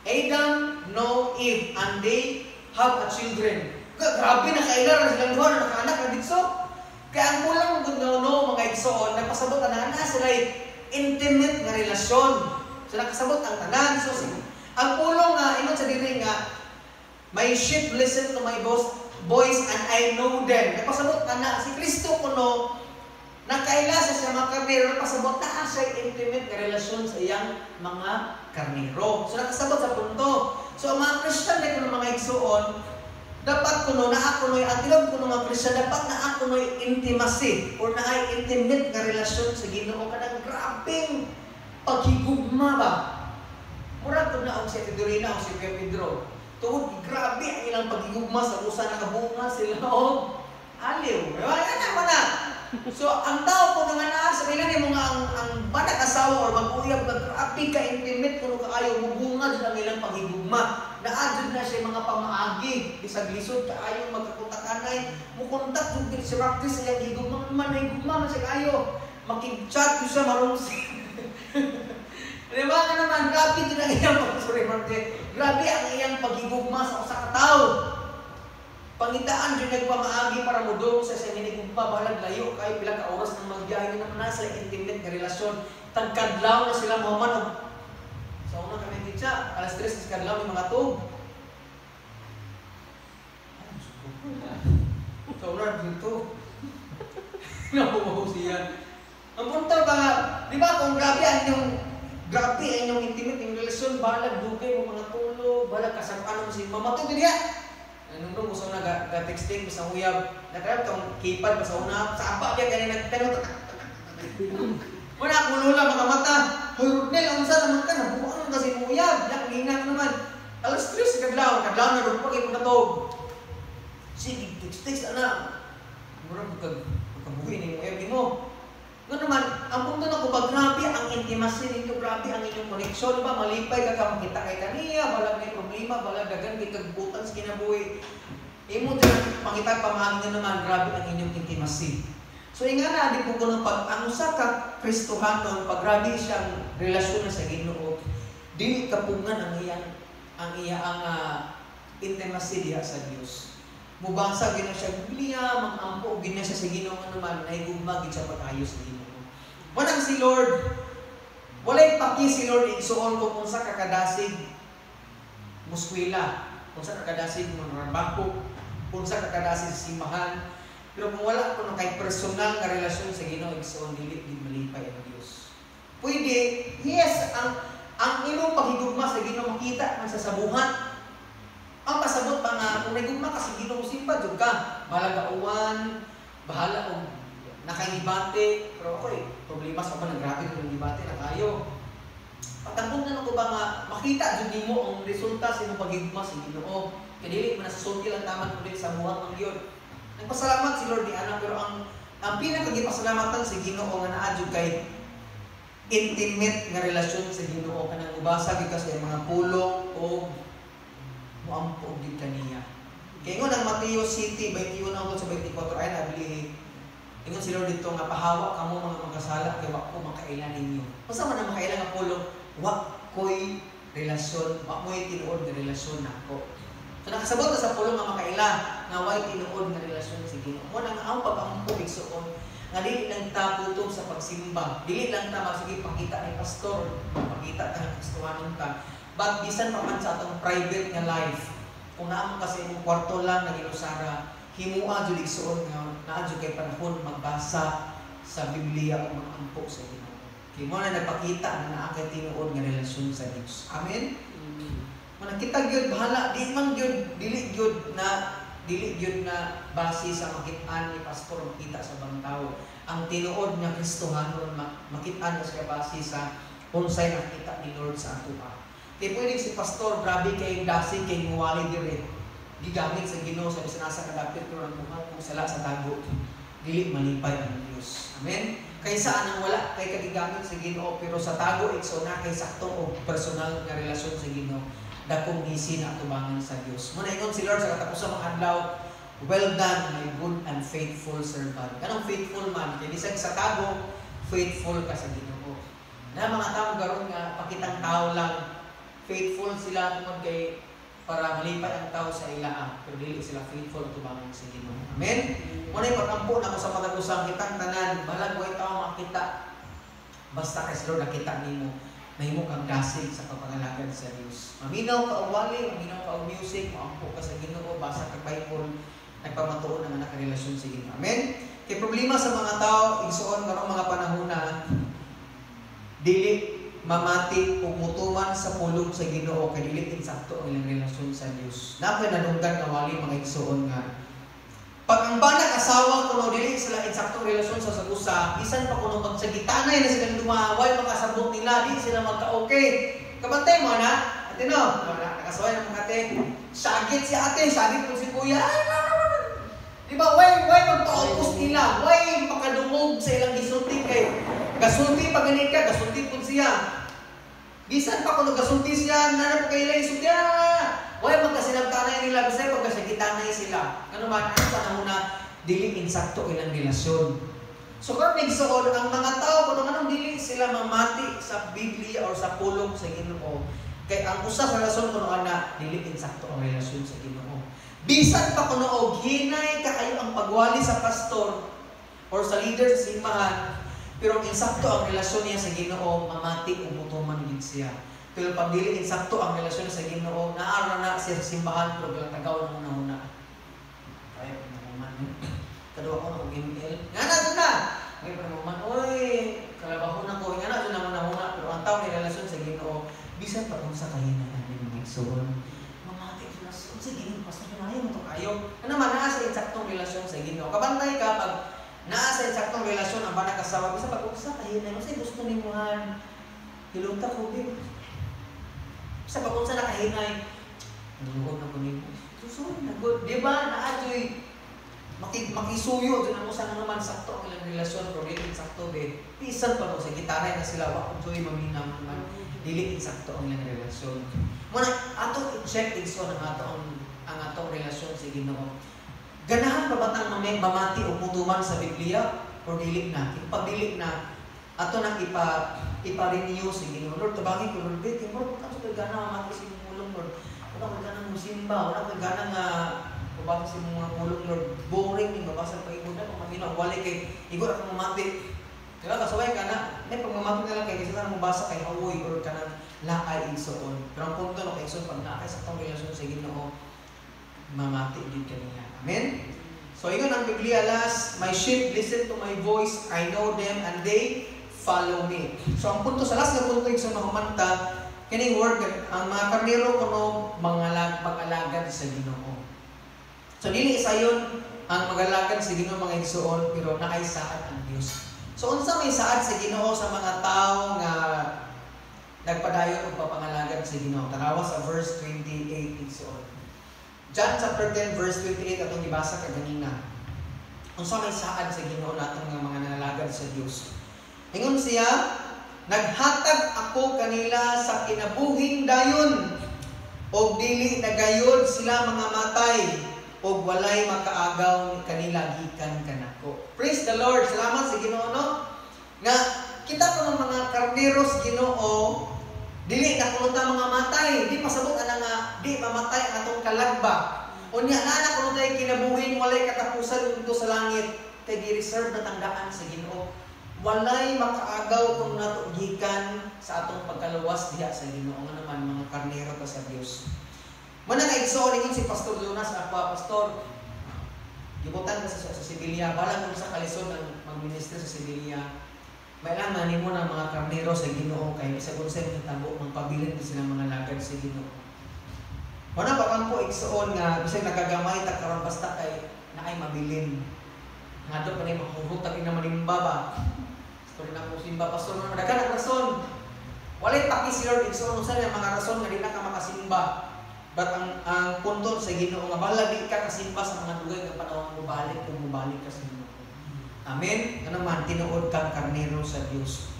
Adam know Eve and they have a children. Grabe, nakaila ra silang duha, nakaanak na didto. Kaya ang kulang gud nga "know", mga igsoon, nagpasabot na na sila intimate nga relasyon. So nakasabot ang tanan. So ang pulong nga ingon sa diri nga "My sheep listen to my voice and I know them." Napasabot ana si Kristo kuno nakaila sa siya mga karnero, napasabot na siya intimate nga relasyon sa iyang mga karnero. So nakasabot sa punto. So ang mga Christian na kuno, mga igsuon, dapat kuno naa kunoy, ang tinuod kuno mga Christian, dapat naa kunoy intimacy or naay intimate nga relasyon sa Ginoo, kanang grabeng paghigugma ba. Murag kuno na og si Ate Dorina o si Kuya Pedro. Tungod grabe ang ilang paghigugma sa usa, nakabunga sila og aliw. Diba? Ana man na. So ang tao kuno nga naa sa ilan nimo nga ang banag asawa or mag-uyab nga grabe ka intimate kuno kaayo, mubunga jud ang ilang paghigugma. Naa jud na siya mga pamaagi bisag lisod kaayo magkakontak-anay, mukontak jud si practice sa iyang higugma man, nahigugma man siya kaayo. Makig-chat jud siya marong. Di ba nga naman, grabe jud ang iyang pag, sorry, Martin. Grabe ang iyang paghigugma sa usa ka tawo. Pangitaan jud nagpamaagi para modung sa iyang hinigugma, bahalag layo kay pila ka oras ng magbiyahe na naman na sila intimate nga relasyon. Tagkadlaw na sila mahuman og sa una kami titsa, alas 3 sa kadlaw may mga tug. Sa una dito. Nahuwaw siya. Ang punto ba, di ba kung grabe ang inyong intimate yung relasyon, bahalag dugay mo mga tulog, bahalag kasama mo si mamatog diya. Anong nung gusto na ga texting sa uyab, nakaya tong keypad pa sa una, sa apa biya kani nagtano. Wala akong lula mga mata. Hoy Rodnel, unsa naman ka, nabuang kasi mo uyab. Yak nginang naman. Alas 3 kadlaw, kadlaw na ron pag ipong. Sige, text text ana. Murag kag kabuhi ni uyab nimo. Nga naman, ang punto na ko ba, grabe ang intimacy ninyo, grabe ang inyong connection, ba? Malipay ka ka makita kay kaniya, balag may problema, balag dagan kay kagbutan sa kinabuhi. Imo dyan, pangita pamaagi nga naman, grabe ang inyong intimacy. So inga na, di po kuno pag ang usa ka Kristohanon, pag grabe siyang relasyon na sa Ginoo, dili kapungan ang iyang intimacy diha sa Dios. Mubasa gid na siya Biblia, magampo gid na siya sa Ginoo nga naman, nahigugma gid siya pag-ayo sa Ginoo. Wanang si Lord, walay paki si Lord, igsuon, kung unsa ka kadasig muskwela, unsa ka kadasig mo trabaho, unsa ka kadasig sa simbahan. Pero kung wala kuno kay personal nga relasyon sa Ginoo, igsuon, dili gid malipay ang Dios. Pwede, yes, ang imong paghigugma sa Ginoo makita man sa buhat. Ang pasabot pa nga kung nagugma ka sa Ginoo, simba jud ka. Bahala ka uwan, bahala og nakagibate, pero ako eh, problema sa ako, grabe ko gibate na kayo. Patambong na ko ba nga makita jud nimo ang resulta sa imong paghigugma sa Ginoo. Kay dili man sa sulti lang taman kundi sa buhat man gyud. Nagpasalamat si Lord ni ana, pero ang pinakagipasalamatan sa Ginoo nga naa jud kay intimate nga relasyon sa Ginoo, kanang mubasa gyud ka sa iyang mga pulong o muampo og gid kaniya. Kay ingon ang Mateo 7:21 hangtod sa 24 ay nabili, ingon si Lord dito nga pahawa kamo mga magkasala kay wa ko makaila ninyo. Unsa man ang makaila nga pulong? Wa ko'y relasyon, wa mo'y tinuod nga relasyon nako. So nakasabot na sa pulong nga makaila nga way tinuod nga relasyon sa Ginoo. Mo nang ang pag-ampo, igsuon, nga dili lang ta kutob sa pagsimba, dili lang ta magsige pakita ni pastor, pakita ta nga Kristohanon ta. But bisan pa man sa atong private nga life, kung naa mo kasi imong kwarto lang nga ginusara, himua jud, igsuon, nga naa jud kay panahon magbasa sa Biblia o magampo sa Ginoo. Kay mo na nagpakita na naa kay tinuod nga relasyon sa Dios. Amen. Mo kita gyud bahala di man gyud dili gyud na base sa makit-an ni pastor, makita sa ubang tawo. Ang tinuod nga Kristohanon makit-an na siya base sa unsay nakita ni Lord sa atoa. Kay pwede si pastor grabe kay dasig kay muwali dire. Gigamit sa Ginoo sa bisan asa kadapit, pero ang buhat kung sala sa tago, dili malipay ang Dios. Amen. Kaysa anang wala kay kagigamit sa Ginoo pero sa tago, igsoon, na kay sakto og personal nga relasyon sa Ginoo, dakong ngisi na atubangan sa Dios. Muna ingon si Lord sa katapusan mga adlaw, "Well done, my good and faithful servant." Kanang faithful man, kay bisag sa tago, faithful ka sa Ginoo. Na mga tao garon nga pakitang tao lang, faithful sila tungod kay para malipay ang tao sa ila, pero dili sila faithful tubangan sa Ginoo. Amen. Muna pag-ampo nako sa matag-usang kitang tanan, balag way tao makita, basta kay si Lord nakita nimo. Mahimo kang dasig sa pagpangalagad sa Dios. Maminaw ka og wali, maminaw ka og music, moampo ka sa Ginoo, basa ka Bible, nagpamatuod ang anak relasyon sa Ginoo. Amen. Kay problema sa mga tao igsuon karong mga panahon na dili mamati ug mutuman sa pulong sa Ginoo kay dili insakto ang ilang relasyon sa Dios. Naa koy nadunggan nga wali, mga igsuon, nga pag ang banag asawa kuno dili sila insakto relasyon sa usa, bisan pa kuno magsagitanay na silang duha, way makasabot nila, di sila magka-okay. Kabantay mo na, ate no, wala nakasuway ng mga ate. Sagit si ate, sagit po si kuya. Di ba, way magpaupos nila, way makadungog sa ilang gisulti kay gasulti pa ganit ka, gasulti po siya. Bisan pa kuno gasulti siya, nana po kay ilang isulti. Ah! Way magkasinabtanay nila, bisay pagkasagitanay sila. Ano man, ano panahon na dili insakto ilang relasyon. So karon igsuon ang mga tao kuno nganong dili sila mamati sa Biblia or sa pulong sa Ginoo. Kay ang usa sa rason kuno ana dili insakto ang relasyon sa Ginoo. Bisan pa kuno og hinay kaayo ang pagwali sa pastor or sa leader sa simbahan, pero ang insakto ang relasyon niya sa Ginoo, mamati ug mutuman gid siya. Pero pag dili insakto ang relasyon sa Ginoo, naara na siya sa simbahan pero galatagaw ng una-una. Kaya pa naman kaduwa ko na og ML. Nga na doon na. Ngay pa naman, oy, kalabahon ako. Nga na doon na una-una. Pero ang tao may relasyon sa Ginoo, bisan pa kung sa kahinaan ni mga igsoon, mamati sila sa Ginoo, pastor, kaya mo to kayo. Ano man, naa sa insaktong relasyon sa Ginoo. Kabantay ka pag naa sa insaktong relasyon ang banag asawa, bisan pag unsa kahinay, unsa gusto nimo han? Hilota ko, babe. Sa pag unsa na kahinay, nangungod na ko nimo. Susunod na good. Di ba? Naadyoy makisuyo dyan ang usa nga naman sakto ang ilang relasyon pero dili insakto be. Bisan pa mo sa gitaray na sila wa joy maminaw naman dili insakto ang ilang relasyon. Muna ato i-check igsoon ang atong relasyon sa Ginoo. Ganahan pa ba tang mamati o mutuman sa Biblia or dili na? Kung pag dili na ato nang ipa-renew sa Ginoo. Lord, tabangin ko, Lord, kay murag ko sa gana mamati sa imong pulong, Lord. Wala ko gana mo simba, wala ko gana nga mabasa sa imong mga pulong, Lord. Boring ni mabasa pa imo na kung mamino wali kay igor ako mamati. Diba kasuway ka na, may pagmamati na lang kay kasi na mabasa kay hawoy or kanang laay igsoon. Pero ang punto no kay igsoon pag naa kay sa atong relasyon sa Ginoo, mamati gid kaniya. Amen. So ingon ang Biblia last, my sheep listen to my voice, I know them and they follow me. So ang punto sa last nga punto igsoon mahumanta kining word ang mga karnero kuno mag-alagad sa Ginoo. So dili sayon ang mag-alagad sa Ginoo mga igsoon pero naay saad ang Dios. So unsa may saad sa Ginoo sa mga tawo nga nagpadayon og papangalagad sa Ginoo? Tanawa sa verse 28 igsoon. John chapter 10 verse 28 atong gibasa kaganina. Unsa may saad sa Ginoo natong nga mga nangalagad sa Dios? Ingon siya, naghatag ako kanila sa kinabuhing dayon og dili nagayod sila mga matay og walay makaagaw kanila gikan kanako. Praise the Lord. Salamat sa Ginoo no. Nga kita kuno mga karneros Ginoo dili na kuno ta mga matay, di pasabot ana nga di mamatay ang atong kalagba. Unya naa na kuno tay kinabuhing walay katapusan didto sa langit kay gi-reserve na tangdaan sa Ginoo. Walay makaagaw kung nato gikan sa atong pagkaluwas diha sa Ginoo nga naman mga karnero ta sa Dios. Muna nga igsoon ingon si Pastor Jonas ako, pastor gibutan ka sa Sevilla, balang kung sa kalisod ang magminister sa Sevilla. Mailangan nimo na mga karnero sa Ginoo kay bisag unsa mahitabo magpabilin di sila mga lagad sa Ginoo. Muna pa kang po igsoon nga bisag nagagamay ta karon basta kay naay mabilin. Ngadto pa ni mahuhutag ni manimba ba. Pastor na ko simba pastor na daghan ang rason. Walay paki si Lord igsoon unsa ang mga rason nga di na ka makasimba. But ang punto sa Ginoo nga bahala di ka kasimba sa mga dugay nga panahon mobalik kung mobalik ka sa Ginoo. Amen. Ano man tinuod kang karnero sa Dios.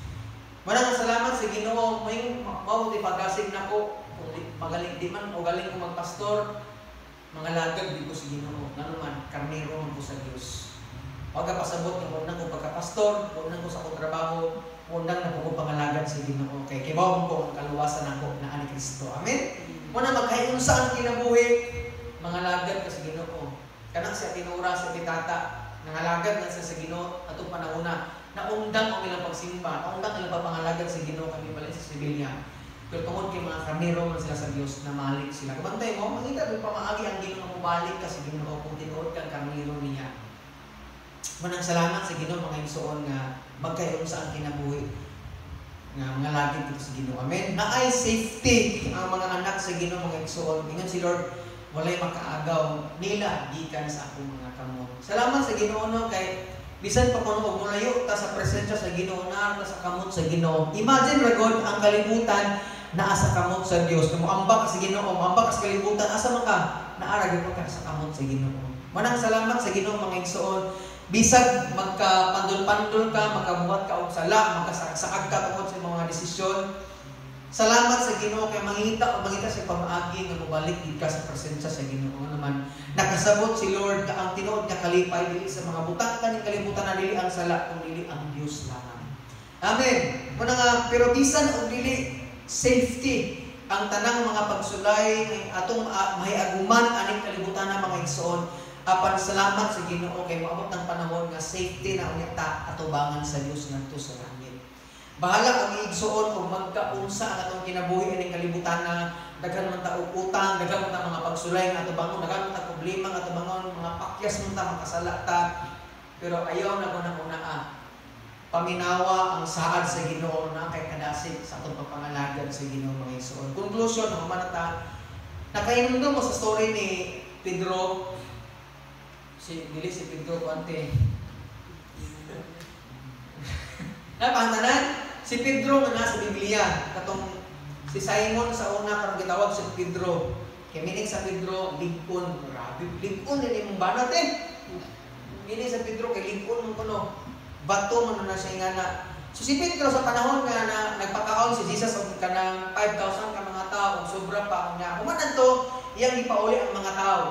Maraming salamat sa Ginoo may mao ti pagasig nako kung magaling di man o galing ko magpastor mga lagag di ko sa Ginoo. Ngano man karnero man ko sa Dios. Wag ka pasabot nga unang ko pagkapastor, unang ko sa akong trabaho, unang na ko pangalagad sa Ginoo. Kay kibaw ko ang kaluwasan nako naa ni Kristo. Amen. Muna maghayon sa ang kinabuhi, mga lagad ka sa Ginoo. Kanang si Ate Nora, si Ate Tata, nangalagad na sa Ginoo atong panahona. Naundang ang ilang pagsimba, naundang ilang pagpangalagad sa Ginoo kami balik sa Sevilla. Pero tungod kay mga karnero man sila sa Dios, namalik sila. Kabantay mo, mangita gyud pamaagi ang Ginoo nga mobalik ka sa Ginoo kung tinuod kang karnero niya. Manang salamat sa Ginoo, mga igsoon, nga magkayon sa ang kinabuhi nga mga lagi dito sa Ginoo. Amen. Naay safety ang mga anak sa Ginoo, mga igsoon. Ingon si Lord, walay makaagaw nila gikan sa akong mga kamot. Salamat sa Ginoo, no, kay bisan pa kuno og molayo ta sa presensya sa Ginoo, naa ta sa kamot sa Ginoo. Imagine ra god ang kalibutan naa sa kamot sa Dios. Kung moambak ka sa Ginoo, moambak ka sa kalibutan, asa man ka? Naa ra gyud ka sa kamot sa Ginoo. Manang salamat sa Ginoo, mga igsoon. Bisag magkapandol-pandol ka, makabuhat ka og sala, magkasaksaag ka tungod sa mga desisyon, salamat sa Ginoo kay mangita o mangita sa pamaagi nga mobalik gid ka sa presensya sa Ginoo naman. Nakasabot si Lord nga ang tinuod nga kalipay dili sa mga butang kaning kalibutan na dili ang sala kung dili ang Dios lamang. Amen. Muna nga, pero bisan og dili safety ang tanang mga pagsulay atong mahiaguman aning kalibutan na, mga igsoon, apan salamat sa Ginoo kay moabot ang panahon nga safety na unya ta atubangan sa Dios ngadto sa langit. Bahala ang igsoon og magkaunsa ang atong kinabuhi aning kalibutan na daghan man ta og utang, daghan man ta mga pagsulay nga atubangon, daghan man ta problema nga atubangon, mga pakyas man ta, makasala ta. Pero ayaw na ko na una ah. Paminawa ang saad sa Ginoo na kay kadasig sa atong pagpangalagad sa Ginoo, mga igsoon. Conclusion, human na ta. Nakainumdum mo sa story ni Pedro, si dili si Pedro ante. Napantanan si Pedro nga nasa Biblia, katong si Simon sa una, karon gitawag si Pedro. Kay meaning sa Pedro, lig-on. Grabe, lig-on din imong banat eh. Meaning sa Pedro kay lig-on man kuno. Bato man na siya ingana. So si Pedro sa panahon nga na nagpakaon si Jesus og kanang 5,000 ka mga tao ug sobra pa niya. Human adto iyang gipauli ang mga tao.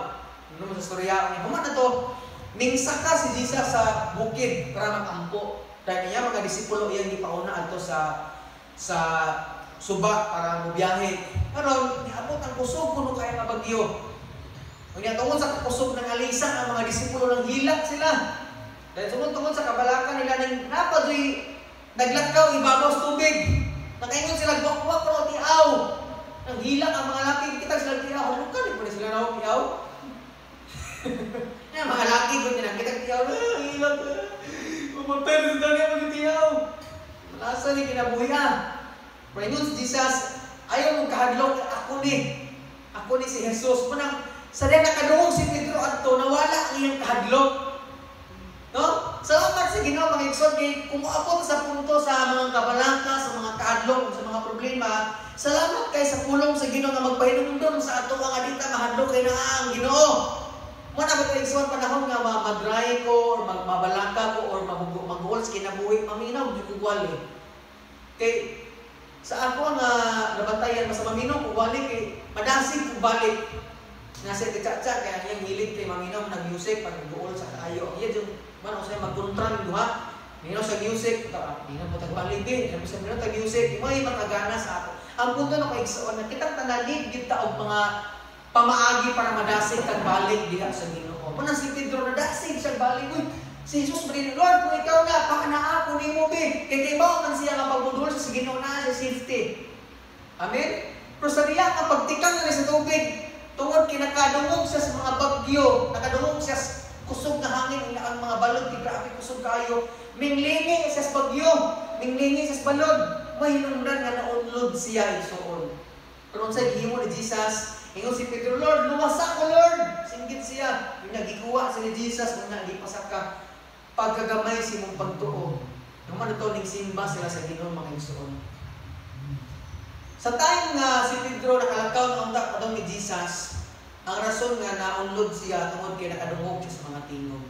Ano mo sa storya niya? Human adto ningsaka si Jesus sa bukid para magampo. Dahil niya mga disipulo iyang gipauna adto sa suba para mobiyahe. Karon niabot ang kusog kuno kay nga bagyo. Unya tungod sa kusog ng alisang ang mga disipulo nang hilak sila. Dahil tungod tungod sa kabalakan nila ning napadoy naglakaw ibabaw sa tubig. Nakaingon sila wakwak ro tiaw. Nang hilak ang mga laki, kita sila tiaw. Ano ka ni sila raw tiaw? Ya mga laki gud nang kita tiaw, hilak. Mamatay na sa dali ang tiyaw. Malasa ni kinabuhi ah. Pero ingon si Jesus, ayaw mong kahadlok, ako ni. Ako ni si Jesus. Munang, sa diyan nakadungog si Pedro adto, nawala ang iyang kahadlok. No? Salamat sa Ginoo, mga igsoon, kay kung moabot sa punto sa mga kabalaka, sa mga kahadlok, sa mga problema, salamat kay sa pulong sa Ginoo nga magpahinumdom sa ato nga dita mahadlok kay naa ang Ginoo. Mo na ba igsoon panahon nga madry ko or mabalaka ko or maguol sa kinabuhi, maminaw gyud ko wali. Kay sa ako nga nabantayan basta maminaw ko wali kay madasig ko balik. Nasa titsa kaya iyang hilig kay maminaw nag music pag guol sa kaayo. Iya jud man usay magkontra ning duha. Minaw sa music, minaw mo tag balik din, minaw sa minaw tag music, may makagana sa ato. Ang punto no kay igsoon na kitang tanan gyud ta og mga pamaagi para madasig kag balik diha sa Ginoo. Muna si Pedro nadasig siya balik. Uy, si Jesus ba, "Lord, kung ikaw na, pakanaa ko nimo be." Kay kibaw man siya nga pagbudol sa Ginoo na sa safety. Amen. Pero sa diya nga pagtikang na sa tubig, tungod kinakadungog siya sa mga bagyo, nakadungog siya sa kusog na hangin, ang mga balod, grabe kusog kayo. Minglingi siya sa bagyo, minglingi siya sa balod, mahinungdan nga naunlod siya igsoon. Pero unsay gihimo ni Jesus? Ingon si Pedro, "Lord, luwasa ko, Lord." Singgit siya. Yung nagikuha si ni Jesus, nung nagipasaka, pagkagamay si mong pagtuo. Naman ito, ning simba sila sa Ginoo, mga igsoon. Sa time nga si Pedro nakalakaw na unta padong ni Jesus, ang rason nga naunlod siya tungod kay nakadungog siya sa mga tingog.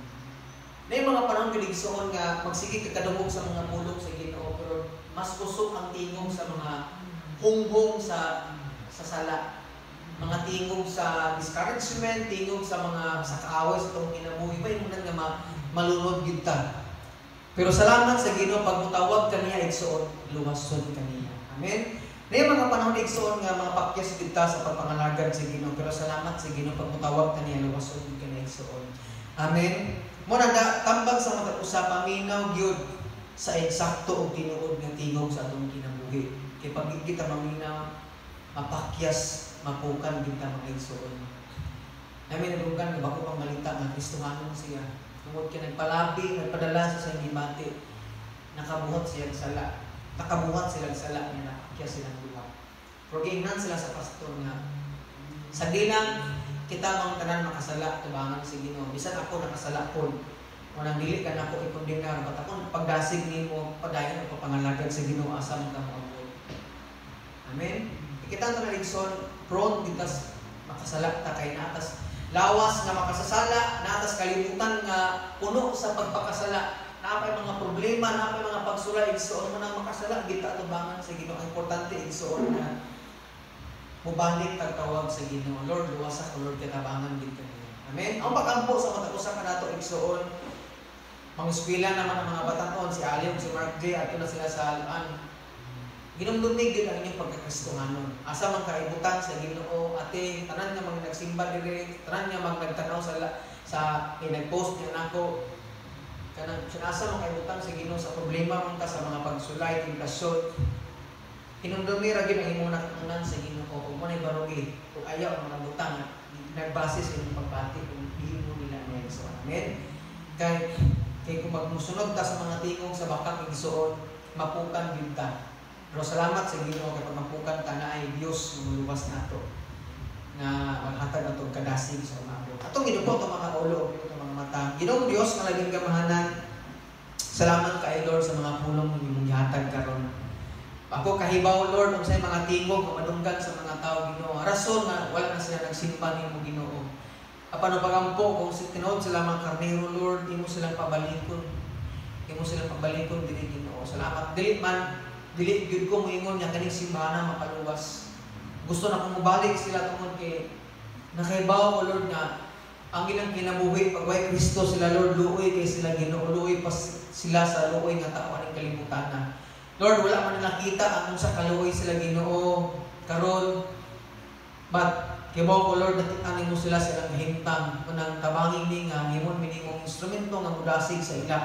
Na mga panahon igsoon nga magsige ka kadungog sa mga pulong sa Ginoo, pero mas kusog ang tingog sa mga hunghong sa sala. Mga tingog sa discouragement, tingog sa mga sa kaaway sa itong kinabuhi, may munan nga malunod gid ta. Pero salamat sa Ginoo pag mutawag kaniya igsoon, luwason kaniya. Amen. Na mga panahon igsoon nga mga pakyas gid ta sa pagpangalagad sa Ginoo, pero salamat sa Ginoo pag mutawag kaniya, luwason gid kaniya igsoon. Amen. Mo na tambag sa mga usa, paminaw gyud Sa eksakto og tinuod nga tingog sa atong kinabuhi. Kay pag kita maminaw, mapakyas, mapukan kita, mga igsoon. Namin nadunggan nga bako pang malita nga Kristohanon siya. Tungod kay nagpalabi, nagpadala sa siyang gibati, nakabuhat siyang sala. Nakabuhat silang sala nga napakyas silang duha. Pero giingnan sila sa pastor nga sa dilang kita mang tanan makasala tubangan si Ginoo. Bisan ako nakasala pod. Unang dili ka nako ikondenar, but akong pagdasig nimo, padayon ang papangalagad sa Ginoo asa man ka moabot. Amen. Kita ang igsoon, prone kita makasala ta kay naatas lawas nga makasasala, naatas kalibutan nga puno sa pagpakasala. Naa pay mga problema, naa pay mga pagsulay, igsoon, mo nang makasala kita tubangan sa Ginoo. Ang importante, igsoon, na mubalik tag tawag sa Ginoo. "Lord, luwasa ko, Lord, katabangan gid ka niya." Amen. Ang pagampo sa matag usa kanato, igsoon, mangiskwela naman ang mga batanon, si Ali ug si Mark J, adto na sila sa alaan. Ginumdumig din ang inyong pagkakristohanon. Asa man kaibutang sa Ginoo, ate, tanan nga mga nagsimba diri, tanan nga mga nagtanaw sa eh, nag-post niya nako kanang sinasa man kaibutang sa Ginoo, sa problema man ka, sa mga pagsulay, temptasyon. Hinumdumi ra gyud ang imong nakatunan sa Ginoo ug mo nay barugi ug ayaw ang mga butang nagbase sa imong pagbati kung dili mo nila niya. So, amen. Kay kung magmusunod ta sa mga tingog sa bakak, igsoon, mapukan gyud ta. Pero salamat sa Ginoo kay pag mapukan ta, naay Dios nga moluwas nato nga maghatag nato og kadasig sa umabot. Atong giduko itong mga ulo ug itong mga mata. Ginoong Dios nga labing gamahanan, salamat kay Lord sa mga pulong nga imong gihatag karon. Ako kahibaw, Lord, unsay mga tingog nga madunggan sa mga tao, Ginoo. Rason nga wala na sila nagsimba nimo, Ginoo. Apan ang pagampo kung si tinuod sila mga karnero, Lord, imo silang pabalikon. Imo silang pabalikon dili, Ginoo. Salamat. Dili man dili gyud ko moingon nga kaning simbahan na makaluwas. Gusto na kong mobalik sila tungod kay nakahibaw ko, Lord, nga ang ilang kinabuhi pag way Kristo sila, Lord, luoy kay sila, Ginoo, luoy pa sila sa luoy nga tao aning kalibutan na. Lord, wala man nakita ang unsa kaluoy sila, Ginoo, karon. But kibaw ko, Lord, nakita nimo sila sa ilang kahimtang unang tabangin ni nga himon minimong instrumento nga mudasig sa ila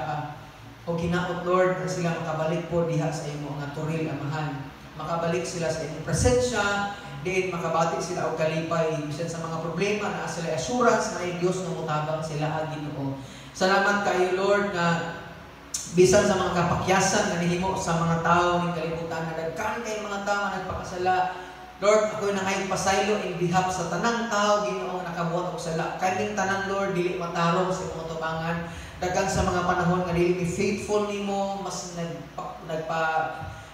o ginaot, Lord, na sila makabalik po diha sa imo nga toril, Amahan. Makabalik sila sa imong presensya, diin makabati sila og kalipay bisan sa mga problema, naa sila assurance na ay Dios nga motabang sila, ah, Ginoo. Salamat kayo, Lord, nga bisan sa mga kapakyasan nga nihimo sa mga tao ning kalibutan, na daghan kay mga tao nga nagpakasala. Lord, ako nangay pasaylo in behalf sa tanang tao, Ginoo, nga nakabuhat og sala. Kaming tanan, Lord, dili matarong sa imong tubangan. Daghan sa mga panahon nga dili mi faithful nimo, mas nagpa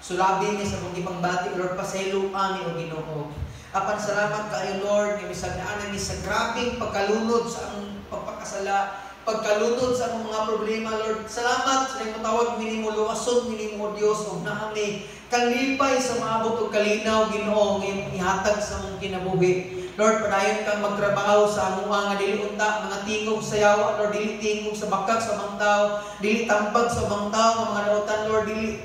sulabi mi sa mong gipangbati, Lord, pasaylo mi o Ginoo. Apan salamat kaayo, Lord, nga bisag naa mi sa grabeng pagkalunod sa among pagpakasala, pagkalunod sa among mga problema, Lord. Salamat sa imong tawag minimo, luwason minimo, Dios, ug naa mi kalipay sa maabot og kalinaw, Ginoo, nga imong ihatag sa among kinabuhi. Lord, padayon kang magtrabaho sa amoa nga dili unta mga tingog sa yawa, Lord, dili tingog sa bakak sa ubang tao, dili tambag sa ubang tao nga mga dautan, Lord, dili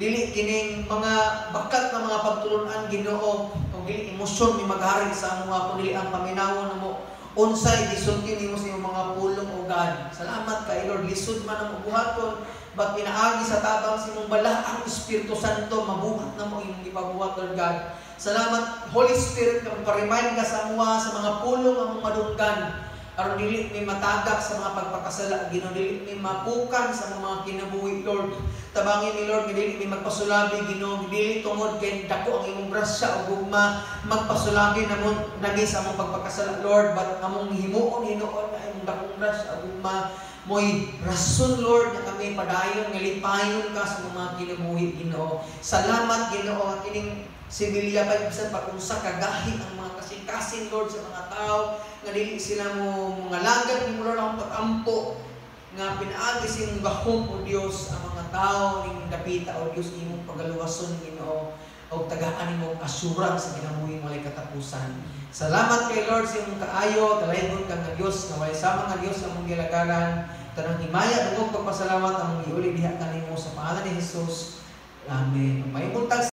dili kining mga bakat nga mga pagtulunan, Ginoo, ug dili emosyon mi maghari sa amoa, kun dili ang paminawon namo unsay gisulti nimo sa imong mga pulong, O God. Salamat kay Lord, lisod man ang buhaton, but pinaagi sa tabang sa imong balaang Espiritu Santo, mabuhat namo imong gipabuhat, Lord God. Salamat, Holy Spirit, nga pa-remind ka sa amoa sa mga pulong among madunggan aron dili mi matagak sa mga pagpakasala, Ginoo, dili mi mapukan sa mga kinabuhi, Lord. Tabangi mi, Lord, nga dili mi magpasulabi, Ginoo, dili tungod kay dako ang imong grasya o gugma magpasulabi namon nami sa among pagpakasala, Lord, but among himuon hinuon na imong dakong grasya o gugma mo'y rason, Lord, nga kami padayon nga lipayon ka sa mga kinabuhi, Ginoo. Salamat, Ginoo, nga kining Sevilla pa bisan pa kung sa kagahi ang mga kasing-kasing, Lord, sa mga tao nga dili sila mo mga lagad nimo, Lord, ang pag-ampo nga pinaagi sa imong gahom, O Dios, ang mga tao ning dapita, O Dios, imong pagaluwason, Ginoo, og tagaan nimo assurance sa kinabuhi walay katapusan. Salamat kay Lord sa imong kaayo, dalaygon ka nga Dios nga walay sama nga Dios among gilagaran. Tanang himaya, dungog pagpasalamat among giuli diha kanimo sa pangalan ni Jesus. Amen. May buntag.